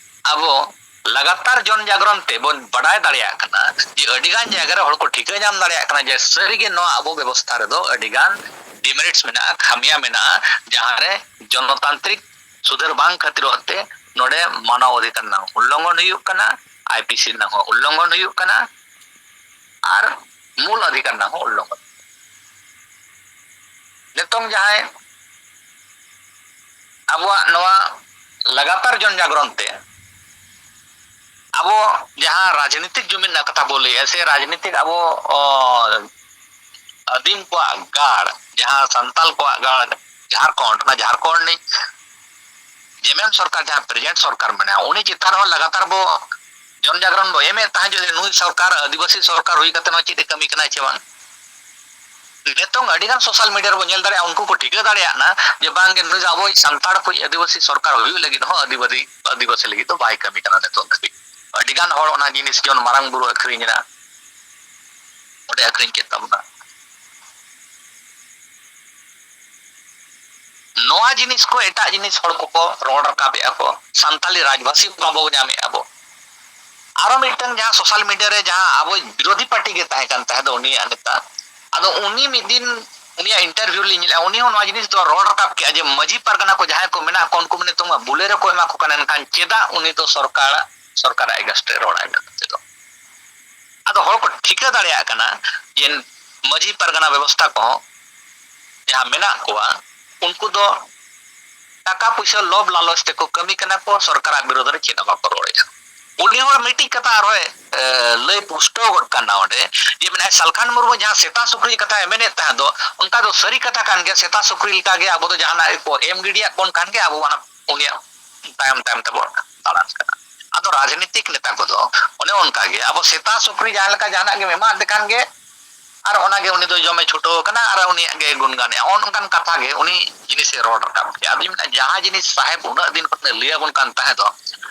ᱟᱵᱚ ᱞᱟᱜᱟᱛᱟᱨ ᱡᱚᱱ ᱡᱟᱜᱽᱨᱚᱱ ᱛᱮᱵᱚᱱ ᱵᱟᱰᱟᱭ ᱫᱟᱲᱮᱭᱟᱜ ᱠᱟᱱᱟ ᱡᱮ ᱟᱹᱰᱤᱜᱟᱱ ᱡᱟᱭᱜᱟ ᱨᱮ ᱦᱚᱲ ᱠᱚ ᱴᱷᱤᱠᱟᱹ ᱧᱟᱢ ᱫᱟᱲᱮᱭᱟᱜ ᱠᱟᱱᱟ ᱡᱮ ᱥᱟᱹᱨᱤᱜᱮ ᱱᱚᱣᱟ ᱟᱵᱚ ᱵᱮᱵᱚᱥᱛᱷᱟ ᱨᱮᱫᱚ ᱟᱹᱰᱤᱜᱟᱱ ᱰᱤᱢᱮᱨᱤᱴᱥ ᱢᱮᱱᱟᱜᱼᱟ, ᱠᱷᱟᱢᱤᱭᱟ ᱢᱮᱱᱟᱜᱼᱟ, ᱡᱟᱦᱟᱸᱨᱮ ᱡᱚᱱᱚᱛᱟᱱᱛᱨᱤᱠ ᱥᱩᱫᱷᱟᱹᱨ ᱵᱟᱝ ᱠᱷᱟᱹᱛᱤᱨᱚᱜ ᱛᱮ ᱱᱚᱰᱮ ᱢᱟᱱᱟᱣ ᱚᱫᱷᱤᱠᱟᱨ ᱨᱮᱱᱟᱜ ᱩᱞᱞᱚᱝᱜᱷᱚᱱ ᱦᱩᱭᱩᱜ ᱠᱟᱱᱟ, ᱟᱭ ᱯᱤ ᱥᱤ ᱨᱮᱱᱟᱜ ᱦᱚᱸ ᱩᱞᱞᱚᱝᱜᱷᱚᱱ ᱦᱩᱭᱩᱜ ᱠᱟᱱᱟ ᱟᱨ ᱢᱩᱞ ᱚᱫᱷᱤᱠᱟᱨ ᱨᱮᱱᱟᱜ ᱦᱚᱸ ᱩᱞᱞᱚᱝᱜᱷᱚᱱ᱾ ᱱᱤᱛᱚᱝ ᱡᱟᱦᱟᱸᱭ ᱟᱵᱚᱣᱟᱜ ᱱᱚᱣᱟ ᱞᱟᱜᱟᱛᱟᱨ ᱡᱚᱱ ᱡᱟᱜᱽᱨᱚᱱ ᱛᱮ ᱟᱵᱚ ᱡᱟᱦᱟᱸ ᱨᱟᱡᱽᱱᱤᱛᱤᱠ ᱡᱩᱢᱤᱫ ᱨᱮᱱᱟᱜ ᱠᱟᱛᱷᱟ ᱵᱚ ᱞᱟᱹᱭᱮᱫᱼᱟ, ᱥᱮ ᱨᱟᱡᱽᱱᱤᱛᱤᱠ ᱟᱵᱚ, ᱚ, ᱟᱹᱫᱤᱢ ᱠᱚᱣᱟᱜ ᱜᱟᱲ, ᱡᱟᱦᱟᱸ ᱥᱟᱱᱛᱟᱞ ᱠᱚᱣᱟᱜ ᱜᱟᱲ ᱡᱷᱟᱲᱠᱷᱚᱸᱰ, ᱚᱱᱟ ᱡᱷᱟᱲᱠᱷᱚᱸᱰ ᱨᱤᱱᱤᱡ ᱡᱮᱢᱮᱢ ᱥᱚᱨᱠᱟᱨ, ᱡᱟᱦᱟᱸ ᱯᱨᱮᱡᱮᱱᱴ ᱥᱚᱨᱠᱟᱨ ᱢᱮᱱᱟᱭᱟ, ᱩᱱᱤ ᱪᱮᱛᱟᱱ ᱨᱮᱦᱚᱸ ᱞᱟᱜᱟᱛᱟᱨ ᱵᱚ ᱡᱚᱱ ᱡᱟᱜᱽᱨᱚᱱ ᱵᱚ ᱮᱢᱮᱫ ᱛᱟᱦᱮᱸᱫ, ᱡᱩᱫᱤ ᱱᱩᱭ ᱥᱚᱨᱠᱟᱨ ᱟᱹᱫᱤᱵᱟᱹᱥᱤ ᱥᱚᱨᱠᱟᱨ ᱦᱩᱭ ᱠᱟᱛᱮ ᱦᱚᱸ ᱪᱮᱫ ᱮ ᱠᱟᱹᱢᱤ ᱠᱟᱱᱟᱭ ᱪᱮ ᱵᱟᱝ᱾ ᱱᱤᱛᱚᱝ ᱟᱹᱰᱤ ᱜᱟᱱ social media ᱨᱮᱵᱚᱱ ᱧᱮᱞ ᱫᱟᱲᱮᱭᱟᱜᱼᱟ, ᱩᱱᱠᱩ ᱠᱚ ᱴᱷᱤᱠᱟᱹ ᱫᱟᱲᱮᱭᱟᱜ ᱠᱟᱱᱟ ᱡᱮ ᱵᱟᱝ ᱜᱮ ᱱᱩᱭ ᱫᱚ ᱟᱵᱚᱭᱤᱡ ᱥᱟᱱᱛᱟᱲ ᱠᱚ ᱟᱹᱫᱤᱵᱟᱹᱥᱤ ᱥᱚᱨᱠᱟᱨ ᱦᱩᱭᱩᱜ ᱞᱟᱹᱜᱤᱫ ᱦᱚᱸ ᱟᱹᱫᱤᱵᱟᱹᱥᱤ ᱟᱹᱫᱤᱵᱟᱹᱥᱤ ᱞᱟᱹᱜᱤᱫ ᱫᱚ ᱵᱟᱭ ᱠᱟᱹᱢᱤ ᱠᱟᱱᱟ ᱱᱤᱛᱚᱝ ᱫᱷᱟᱹᱵᱤᱡ᱾ ᱟᱹᱰᱤ ᱜᱟᱱ ᱦᱚᱲ ᱚᱱᱟ ᱡᱤᱱᱤᱥ ᱡᱮᱢᱚᱱ ᱢᱟᱨᱟᱝ ᱵᱩᱨᱩ ᱟᱹᱠᱷᱨᱤᱧ ᱮᱱᱟ, ᱚᱸᱰᱮ ᱟᱹᱠᱷᱨᱤᱧ ᱠᱮᱫ ᱛᱟᱵᱚᱱᱟ᱾ ᱱᱚᱣᱟ ᱡᱤᱱᱤᱥ ᱠᱚ ᱮᱴᱟᱜ ᱡᱤᱱᱤᱥ ᱦᱚᱲ ᱠᱚᱠᱚ ᱨᱚᱲ ᱨᱟᱠᱟᱵᱮᱜᱼᱟ ᱠᱚ, ᱥᱟᱱᱛᱟᱞᱤ ᱨᱟᱡᱽᱵᱷᱟᱹᱥᱤ ᱵᱟᱵᱚ ᱧᱟᱢᱮᱜᱼᱟ ᱵᱚ᱾ ᱟᱨᱚ ᱢᱤᱫᱴᱟᱝ ᱡᱟᱦᱟᱸ social media ᱨᱮ ᱡᱟᱦᱟᱸ ᱟᱵᱚ ᱵᱤᱨᱳᱫᱷᱤ ᱯᱟᱨᱴᱤ ᱜᱮ ᱛᱟᱦᱮᱸ ᱠᱟᱱ ᱛᱟᱦᱮᱸ ᱫᱚ ᱩᱱᱤᱭᱟᱜ ᱱᱮᱛᱟ, ᱟᱫᱚ ᱩᱱᱤ ᱢᱤᱫ ᱫᱤᱱ ᱩᱱᱤᱭᱟᱜ interview ᱞᱤᱧ ᱧᱮᱞᱮᱜᱼᱟ, ᱩᱱᱤ ᱦᱚᱸ ᱱᱚᱣᱟ ᱡᱤᱱᱤᱥ ᱫᱚ ᱨᱚᱲ ᱨᱟᱠᱟᱵ ᱠᱮᱜᱼᱟ ᱡᱮ ᱢᱟᱹᱡᱷᱤ ᱯᱟᱨᱜᱟᱱᱟ ᱠᱚ ᱡᱟᱦᱟᱸᱭ ᱠᱚ ᱢᱮᱱᱟᱜ ᱠᱚᱣᱟ ᱩᱱᱠᱩ ᱢᱟ ᱱᱤᱛᱚᱝ ᱢᱟ ᱵᱩᱞᱟᱹ ᱨᱮᱠᱚ ᱮᱢᱟ ᱠᱚ ᱠᱟᱱᱟ, ᱮᱱᱠᱷᱟᱱ ᱪᱮᱫᱟᱜ ᱩᱱᱤ ᱫᱚ ᱥᱚᱨᱠᱟᱨ ᱥᱚᱨᱠᱟᱨᱟᱜ against ᱨᱮ ᱨᱚᱲᱟᱭ ᱢᱮᱱᱛᱮ ᱫᱚ᱾ ᱟᱫᱚ ᱦᱚᱲ ᱠᱚ ᱴᱷᱤᱠᱟᱹ ᱫᱟᱲᱮᱭᱟᱜ ᱠᱟᱱᱟ ᱡᱮ ᱢᱟᱹᱡᱷᱤ ᱯᱟᱨᱜᱟᱱᱟ ᱵᱮᱵᱚᱥᱛᱷᱟ ᱠᱚᱦᱚᱸ ᱡᱟᱦᱟᱸ ᱢᱮᱱᱟᱜ ᱠᱚᱣᱟ, ᱩᱱᱠᱩ ᱫᱚ ᱴᱟᱠᱟ ᱯᱩᱭᱥᱟᱹ ᱞᱚᱵᱷ ᱞᱟᱞᱚᱪ ᱛᱮᱠᱚ ᱠᱟᱹᱢᱤ ᱠᱟᱱᱟ ᱠᱚ, ᱥᱚᱨᱠᱟᱨᱟᱜ ᱵᱤᱨᱳᱫᱷ ᱨᱮ ᱪᱮᱫ ᱦᱚᱸ ᱵᱟᱠᱚ ᱨᱚᱲᱮᱫᱼᱟ᱾ ᱩᱱᱤ ᱦᱚᱲ ᱢᱤᱫᱴᱤᱡ ᱠᱟᱛᱷᱟ ᱟᱨᱦᱚᱸᱭ, ᱮ, ᱞᱟᱹᱭ ᱯᱩᱥᱴᱟᱹᱣ ᱜᱚᱫ ᱠᱟᱱᱟ ᱚᱸᱰᱮ, ᱡᱮ ᱢᱮᱱᱟᱭ ᱥᱟᱞᱠᱷᱟᱱ ᱢᱩᱨᱢᱩ ᱡᱟᱦᱟᱸ ᱥᱮᱛᱟ ᱥᱩᱠᱨᱤ ᱠᱟᱛᱷᱟᱭ ᱢᱮᱱᱮᱫ ᱛᱟᱦᱮᱸ ᱫᱚ, ᱚᱱᱠᱟ ᱫᱚ ᱥᱟᱹᱨᱤ ᱠᱟᱛᱷᱟ ᱠᱟᱱ ᱜᱮᱭᱟ᱾ ᱥᱮᱛᱟ ᱥᱩᱠᱨᱤ ᱞᱮᱠᱟᱜᱮ ᱟᱵᱚ ᱫᱚ ᱡᱟᱦᱟᱱᱟᱜ ᱜᱮᱠᱚ ᱮᱢ ᱜᱤᱰᱤᱭᱟᱜ ᱵᱚᱱ ᱠᱷᱟᱱ ᱜᱮ ᱟᱵᱚ ᱚᱱᱟ ᱩᱱᱤᱭᱟᱜ ᱛᱟᱭᱚᱢ ᱛᱟᱭᱚᱢ ᱛᱮᱵᱚᱱ ᱫᱟᱬᱟᱱ ᱠᱟᱱᱟ᱾ ᱟᱫᱚ ᱨᱟᱡᱽᱱᱤᱛᱤᱠ ᱱᱮᱛᱟ ᱠᱚᱫᱚ ᱚᱱᱮ ᱚᱱᱠᱟ ᱜᱮ, ᱟᱵᱚ ᱥᱮᱛᱟ ᱥᱩᱠᱨᱤ ᱡᱟᱦᱟᱸ ᱞᱮᱠᱟ ᱡᱟᱦᱟᱱᱟᱜ ᱜᱮᱢ ᱮᱢᱟᱫᱮ ᱠᱷᱟᱱ ᱜᱮ ᱟᱨ ᱚᱱᱟᱜᱮ ᱩᱱᱤ ᱫᱚ ᱡᱚᱢᱮ ᱪᱷᱩᱴᱟᱹᱣ ᱟᱠᱟᱱᱟ ᱟᱨ ᱩᱱᱤᱭᱟᱜ ᱜᱮ ᱜᱩᱱᱜᱟᱱᱮᱜᱼᱟ᱾ ᱚᱱ ᱚᱱᱠᱟᱱ ᱠᱟᱛᱷᱟ ᱜᱮ ᱩᱱᱤ ᱡᱤᱱᱤᱥᱮ ᱨᱚᱲ ᱨᱟᱠᱟᱵ ᱠᱮᱜᱼᱟ᱾ ᱟᱫᱚᱧ ᱢᱮᱱᱟ, ᱡᱟᱦᱟᱸ ᱡᱤᱱᱤᱥ ᱥᱟᱦᱮᱵ ᱩᱱᱟᱹᱜ ᱫᱤᱱ ᱠᱷᱚᱱᱮ ᱞᱟᱹᱭ ᱟᱵᱚᱱ ᱠᱟᱱ ᱛᱟᱦᱮᱸ ᱫᱚ,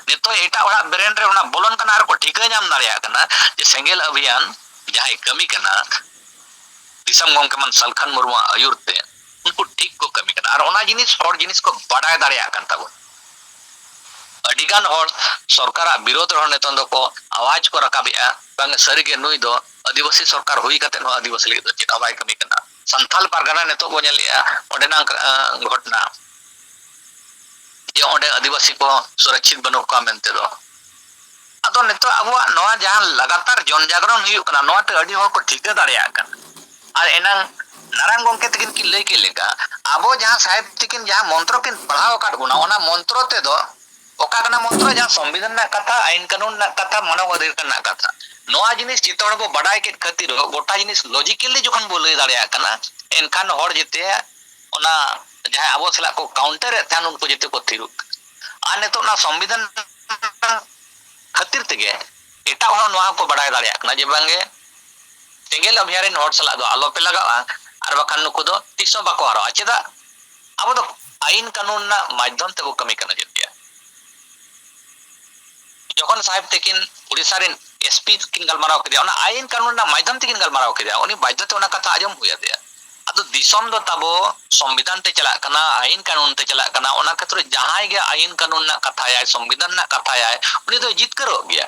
ᱱᱤᱛᱚᱜ ᱮᱴᱟᱜ ᱦᱚᱲᱟᱜ brain ᱨᱮ ᱚᱱᱟ ᱵᱚᱞᱚᱱ ᱠᱟᱱᱟ ᱟᱨ ᱠᱚ ᱴᱷᱤᱠᱟᱹ ᱧᱟᱢ ᱫᱟᱲᱮᱭᱟᱜ ᱠᱟᱱᱟ ᱡᱮ ᱥᱮᱸᱜᱮᱞ ᱚᱵᱷᱤᱭᱟᱱ ᱡᱟᱦᱟᱸᱭ ᱠᱟᱹᱢᱤ ᱠᱟᱱᱟ, ᱫᱤᱥᱚᱢ ᱜᱚᱢᱠᱮ ᱢᱟᱱ ᱥᱟᱞᱠᱷᱟᱱ ᱢᱩᱨᱢᱩᱣᱟᱜ ᱟᱹᱭᱩᱨ ᱛᱮ ᱩᱱᱠᱩ ᱴᱷᱤᱠ ᱠᱚ ᱠᱟᱹᱢᱤ ᱠᱟᱱᱟ᱾ ᱟᱨ ᱚᱱᱟ ᱡᱤᱱᱤᱥ ᱦᱚᱲ ᱡᱤᱱᱤᱥ ᱠᱚ ᱵᱟᱰᱟᱭ ᱫᱟᱲᱮᱭᱟᱜ ᱠᱟᱱ ᱛᱟᱵᱚᱱᱟ᱾ ᱟᱹᱰᱤᱜᱟᱱ ᱦᱚᱲ ᱥᱚᱨᱠᱟᱨᱟᱜ ᱵᱤᱨᱳᱫᱷ ᱨᱮᱦᱚᱸ ᱱᱤᱛᱚᱝ ᱫᱚᱠᱚ ᱟᱣᱟᱡᱽ ᱠᱚ ᱨᱟᱠᱟᱵᱮᱜᱼᱟ, ᱵᱟᱝ ᱥᱟᱹᱨᱤᱜᱮ ᱱᱩᱭ ᱫᱚ ᱟᱹᱫᱤᱵᱟᱹᱥᱤ ᱥᱚᱨᱠᱟᱨ ᱦᱩᱭ ᱠᱟᱛᱮ ᱦᱚᱸ ᱟᱹᱫᱤᱵᱟᱹᱥᱤ ᱞᱟᱹᱜᱤᱫ ᱫᱚ ᱪᱮᱫ ᱦᱚᱸ ᱵᱟᱭ ᱠᱟᱹᱢᱤ ᱠᱟᱱᱟ᱾ ᱥᱟᱱᱛᱷᱟᱞ ᱯᱟᱨᱜᱟᱱᱟ ᱱᱤᱛᱚᱜ ᱵᱚ ᱧᱮᱞᱮᱜᱼᱟ ᱚᱸᱰᱮᱱᱟᱜ, ᱟᱸ, ᱜᱷᱚᱴᱱᱟ, ᱡᱮ ᱚᱸᱰᱮ ᱟᱹᱫᱤᱵᱟᱹᱥᱤ ᱠᱚ ᱥᱩᱨᱚᱠᱪᱷᱤᱛ ᱵᱟᱹᱱᱩᱜ ᱠᱚᱣᱟ ᱢᱮᱱᱛᱮ ᱫᱚ᱾ ᱟᱫᱚ ᱱᱤᱛᱚᱜ ᱟᱵᱚᱣᱟᱜ ᱱᱚᱣᱟ ᱡᱟᱦᱟᱸ ᱞᱟᱜᱟᱛᱟᱨ ᱡᱚᱱ ᱡᱟᱜᱽᱨᱚᱱ ᱦᱩᱭᱩᱜ ᱠᱟᱱᱟ, ᱱᱚᱣᱟᱛᱮ ᱟᱹᱰᱤ ᱦᱚᱲ ᱠᱚ ᱴᱷᱤᱠᱟᱹ ᱫᱟᱲᱮᱭᱟᱜ ᱠᱟᱱᱟ᱾ ᱟᱨ ᱮᱱᱟᱝ ᱱᱟᱨᱟᱭᱚᱱ ᱜᱚᱢᱠᱮ ᱛᱟᱹᱠᱤᱱ ᱠᱤᱱ ᱞᱟᱹᱭ ᱠᱮᱫ ᱞᱮᱠᱟ, ᱟᱵᱚ ᱡᱟᱦᱟᱸ ᱥᱟᱦᱮᱵᱽ ᱛᱟᱹᱠᱤᱱ ᱡᱟᱦᱟᱸ ᱢᱚᱱᱛᱨᱚ ᱠᱤᱱ ᱯᱟᱲᱦᱟᱣ ᱟᱠᱟᱫ ᱵᱚᱱᱟ, ᱚᱱᱟ ᱢᱚᱱᱛᱨᱚ ᱛᱮᱫᱚ ᱚᱠᱟ ᱠᱟᱱᱟ ᱢᱚᱱᱛᱨᱚ? ᱡᱟᱦᱟᱸ ᱥᱚᱝᱵᱤᱫᱷᱟᱱ ᱨᱮᱱᱟᱜ ᱠᱟᱛᱷᱟ, ᱟᱭᱤᱱ ᱠᱟᱹᱱᱩᱱ ᱨᱮᱱᱟᱜ ᱠᱟᱛᱷᱟ, ᱢᱟᱱᱚᱵ ᱚᱫᱷᱤᱠᱟᱨ ᱨᱮᱱᱟᱜ ᱠᱟᱛᱷᱟ, ᱱᱚᱣᱟ ᱡᱤᱱᱤᱥ ᱡᱚᱛᱚ ᱦᱚᱲ ᱵᱚ ᱵᱟᱰᱟᱭ ᱠᱮᱫ ᱠᱷᱟᱹᱛᱤᱨ ᱜᱚᱴᱟ ᱡᱤᱱᱤᱥ logically ᱡᱚᱠᱷᱚᱱ ᱵᱚ ᱞᱟᱹᱭ ᱫᱟᱲᱮᱭᱟᱜ ᱠᱟᱱᱟ, ᱮᱱᱠᱷᱟᱱ ᱦᱚᱲ ᱡᱮᱛᱮ ᱚᱱᱟ ᱡᱟᱦᱟᱸᱭ ᱟᱵᱚ ᱥᱟᱞᱟᱜ ᱠᱚ counter ᱮᱫ ᱛᱟᱦᱮᱱ, ᱩᱱᱠᱩ ᱡᱮᱛᱮ ᱠᱚ ᱛᱷᱤᱨᱚᱜ ᱠᱟᱱᱟ᱾ ᱟᱨ ᱱᱤᱛᱚᱜ ᱚᱱᱟ ᱥᱚᱝᱵᱤᱫᱷᱟᱱ ᱠᱷᱟᱹᱛᱤᱨ ᱛᱮᱜᱮ ᱮᱴᱟᱜ ᱦᱚᱲ ᱱᱚᱣᱟ ᱦᱚᱸᱠᱚ ᱵᱟᱰᱟᱭ ᱫᱟᱲᱮᱭᱟᱜ ᱠᱟᱱᱟ ᱡᱮ ᱵᱟᱝᱜᱮ ᱥᱮᱸᱜᱮᱞ ᱚᱵᱷᱤᱭᱟᱱ ᱨᱮᱱ ᱦᱚᱲ ᱥᱟᱞᱟᱜ ᱫᱚ ᱟᱞᱚᱯᱮ ᱞᱟᱜᱟᱜᱼᱟ, ᱟᱨ ᱵᱟᱠᱷᱟᱱ ᱱᱩᱠᱩ ᱫᱚ ᱛᱤᱥ ᱦᱚᱸ ᱵᱟᱠᱚ ᱦᱟᱨᱟᱜᱼᱟ᱾ ᱪᱮᱫᱟᱜ? ᱟᱵᱚ ᱫᱚ ᱟᱭᱤᱱ ᱠᱟᱹᱱᱩᱱ ᱨᱮᱱᱟᱜ ᱢᱟᱫᱽᱫᱷᱚᱢ ᱛᱮᱵᱚ ᱠᱟᱹᱢᱤ ᱠᱟᱱᱟ᱾ ᱪᱮᱫ ᱜᱮ ᱡᱚᱠᱷᱚᱱ ᱥᱟᱦᱮᱵᱽ ᱛᱟᱹᱠᱤᱱ ᱩᱲᱤᱥᱥᱟ ᱨᱮᱱ ᱮᱥ ᱯᱤ ᱠᱤᱱ ᱜᱟᱞᱢᱟᱨᱟᱣ ᱠᱮᱫᱮᱭᱟ, ᱚᱱᱟ ᱟᱭᱤᱱ ᱠᱟᱹᱱᱩᱱ ᱨᱮᱱᱟᱜ ᱢᱟᱫᱽᱫᱷᱚᱢ ᱛᱮᱠᱤᱱ ᱜᱟᱞᱢᱟᱨᱟᱣ ᱠᱮᱫᱮᱭᱟ, ᱩᱱᱤ ᱵᱟᱫᱽᱫᱷᱚ ᱛᱮ ᱚᱱᱟ ᱠᱟᱛᱷᱟ ᱟᱸᱡᱚᱢ ᱦᱩᱭ ᱟᱫᱮᱭᱟ᱾ ᱟᱫᱚ ᱫᱤᱥᱚᱢ ᱫᱚ ᱛᱟᱵᱚ ᱥᱚᱝᱵᱤᱫᱷᱟᱱ ᱛᱮ ᱪᱟᱞᱟᱜ ᱠᱟᱱᱟ, ᱟᱭᱤᱱ ᱠᱟᱹᱱᱩᱱ ᱛᱮ ᱪᱟᱞᱟᱜ ᱠᱟᱱᱟ, ᱚᱱᱟ ᱠᱷᱟᱹᱛᱤᱨ ᱡᱟᱦᱟᱸᱭ ᱜᱮ ᱟᱭᱤᱱ ᱠᱟᱹᱱᱩᱱ ᱨᱮᱱᱟᱜ ᱠᱟᱛᱷᱟᱭᱟᱭ, ᱥᱚᱝᱵᱤᱫᱷᱟᱱ ᱨᱮᱱᱟᱜ ᱠᱟᱛᱷᱟᱭᱟᱭ, ᱩᱱᱤ ᱫᱚᱭ ᱡᱤᱛᱠᱟᱹᱨᱚᱜ ᱜᱮᱭᱟ᱾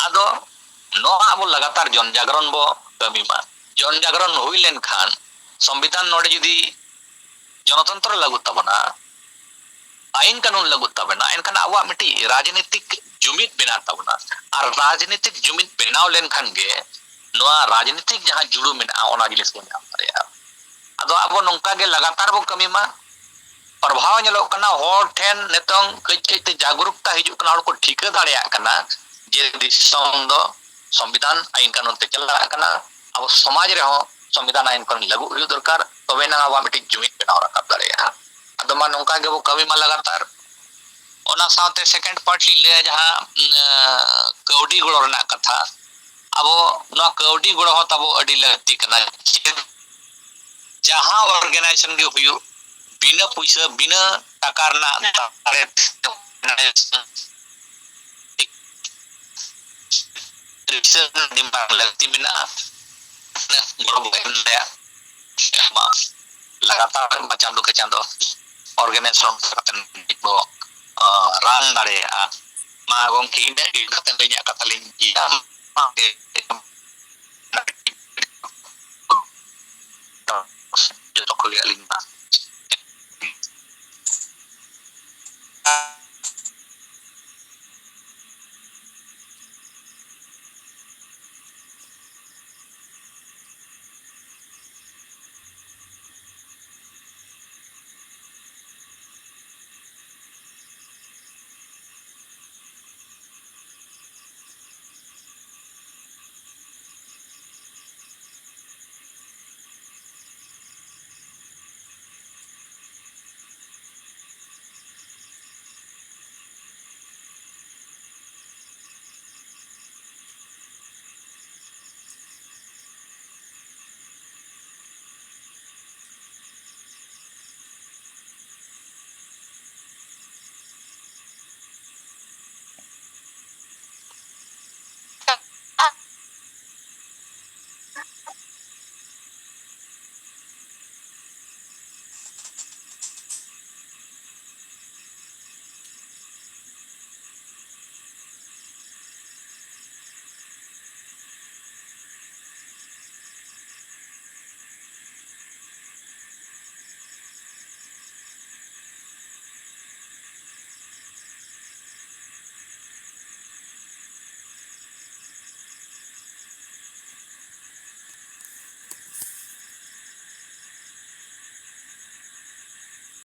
ᱟᱫᱚ ᱱᱚᱣᱟ ᱟᱵᱚ ᱞᱟᱜᱟᱛᱟᱨ ᱡᱚᱱ ᱡᱟᱜᱽᱨᱚᱱ ᱵᱚ ᱠᱟᱹᱢᱤ ᱢᱟ᱾ ᱡᱚᱱ ᱡᱟᱜᱽᱨᱚᱱ ᱦᱩᱭ ᱞᱮᱱᱠᱷᱟᱱ ᱥᱚᱝᱵᱤᱫᱷᱟᱱ ᱱᱚᱰᱮ ᱡᱩᱫᱤ ᱡᱚᱱᱚᱛᱚᱱᱛᱨᱚ ᱞᱟᱹᱜᱩᱜ ᱛᱟᱵᱚᱱᱟ, ᱟᱭᱤᱱ ᱠᱟᱹᱱᱩᱱ ᱞᱟᱹᱜᱩᱜ ᱛᱟᱵᱚᱱᱟ, ᱮᱱᱠᱷᱟᱱ ᱟᱵᱚᱣᱟᱜ ᱢᱤᱫᱴᱤᱡ ᱨᱟᱡᱽᱱᱤᱛᱤᱠ ᱡᱩᱢᱤᱫ ᱵᱮᱱᱟᱜ ᱛᱟᱵᱚᱱᱟ᱾ ᱟᱨ ᱨᱟᱡᱽᱱᱤᱛᱤᱠ ᱡᱩᱢᱤᱫ ᱵᱮᱱᱟᱣ ᱞᱮᱱᱠᱷᱟᱱ ᱜᱮ ᱱᱚᱣᱟ ᱨᱟᱡᱽᱱᱤᱛᱤᱠ ᱡᱟᱦᱟᱸ ᱡᱩᱲᱩ ᱢᱮᱱᱟᱜᱼᱟ, ᱚᱱᱟ ᱡᱤᱱᱤᱥ ᱵᱚᱱ ᱧᱟᱢ ᱫᱟᱲᱮᱭᱟᱜᱼᱟ᱾ ᱟᱫᱚ ᱟᱵᱚ ᱱᱚᱝᱠᱟ ᱜᱮ ᱞᱟᱜᱟᱛᱟᱨ ᱵᱚ ᱠᱟᱹᱢᱤ ᱢᱟ᱾ ᱯᱨᱚᱵᱷᱟᱣ ᱧᱮᱞᱚᱜ ᱠᱟᱱᱟ, ᱦᱚᱲ ᱴᱷᱮᱱ ᱱᱤᱛᱚᱝ ᱠᱟᱹᱡ ᱠᱟᱹᱡ ᱛᱮ ᱡᱟᱜᱽᱨᱩᱠᱛᱟ ᱦᱤᱡᱩᱜ ᱠᱟᱱᱟ, ᱦᱚᱲ ᱠᱚ ᱴᱷᱤᱠᱟᱹ ᱫᱟᱲᱮᱭᱟᱜ ᱠᱟᱱᱟ ᱡᱮ ᱫᱤᱥᱚᱢ ᱫᱚ ᱥᱚᱝᱵᱤᱫᱷᱟᱱ ᱟᱭᱤᱱ ᱠᱟᱹᱱᱩᱱ ᱛᱮ ᱪᱟᱞᱟᱜ ᱠᱟᱱᱟ, ᱟᱵᱚ ᱥᱚᱢᱟᱡᱽ ᱨᱮᱦᱚᱸ ᱥᱚᱝᱵᱤᱫᱷᱟᱱ ᱟᱭᱤᱱ ᱠᱟᱹᱱᱩᱱ ᱞᱟᱹᱜᱩ ᱦᱩᱭᱩᱜ ᱫᱚᱨᱠᱟᱨ, ᱛᱚᱵᱮ ᱮᱱᱟᱝ ᱟᱵᱚᱣᱟᱜ ᱢᱤᱫᱴᱤᱡ ᱡᱩᱢᱤᱫ ᱵᱮᱱᱟᱣ ᱨᱟᱠᱟᱵ ᱫᱟᱲᱮᱭᱟᱜᱼᱟ᱾ ᱟᱫᱚ ᱢᱟ ᱱᱚᱝᱠᱟ ᱜᱮᱵᱚ ᱠᱟᱹᱢᱤ ᱢᱟ ᱞᱟᱜᱟᱛᱟᱨ᱾ ᱚᱱᱟ ᱥᱟᱶᱛᱮ second point ᱞᱤᱧ ᱞᱟᱹᱭᱟ, ᱡᱟᱦᱟᱸ, ᱩᱸ, ᱠᱟᱹᱣᱰᱤ ᱜᱚᱲᱚ ᱨᱮᱱᱟᱜ ᱠᱟᱛᱷᱟ, ᱟᱵᱚ ᱱᱚᱣᱟ ᱠᱟᱹᱣᱰᱤ ᱜᱚᱲᱚ ᱦᱚᱸ ᱛᱟᱵᱚ ᱟᱹᱰᱤ ᱞᱟᱹᱠᱛᱤ ᱠᱟᱱᱟ᱾ ᱡᱟᱦᱟᱸ organization ᱜᱮ ᱦᱩᱭᱩᱜ, ᱵᱤᱱᱟᱹ ᱯᱩᱭᱥᱟᱹ, ᱵᱤᱱᱟᱹ ᱴᱟᱠᱟ ᱨᱮᱱᱟᱜ ᱫᱟᱲᱮ ᱛᱮ organization ᱨᱮᱱᱟᱜ ᱟᱹᱰᱤ ᱢᱟᱨᱟᱝ ᱞᱟᱹᱠᱛᱤ ᱢᱮᱱᱟᱜᱼᱟ᱾ ᱜᱚᱲᱚ ᱵᱚ ᱮᱢ ᱫᱟᱲᱮᱭᱟᱜ ᱢᱟ᱾ ᱞᱟᱜᱟᱛᱟᱨ ᱢᱟ ᱪᱟᱸᱫᱚ ᱠᱮ ᱪᱟᱸᱫᱚ organization ᱠᱟᱛᱮ ᱵᱚ, ᱟᱸ, run ᱫᱟᱲᱮᱭᱟᱜᱼᱟ᱾ ᱢᱟ ᱜᱚᱢᱠᱮ, ᱤᱱᱟᱹᱜ ᱜᱮ ᱠᱟᱛᱮ ᱤᱧᱟᱹᱜ ᱠᱟᱛᱷᱟ ᱞᱤᱧ ᱤᱭᱟᱹ ᱡᱚᱛᱚ ᱠᱚᱜᱮ ᱟᱹᱞᱤᱧ ᱢᱟ᱾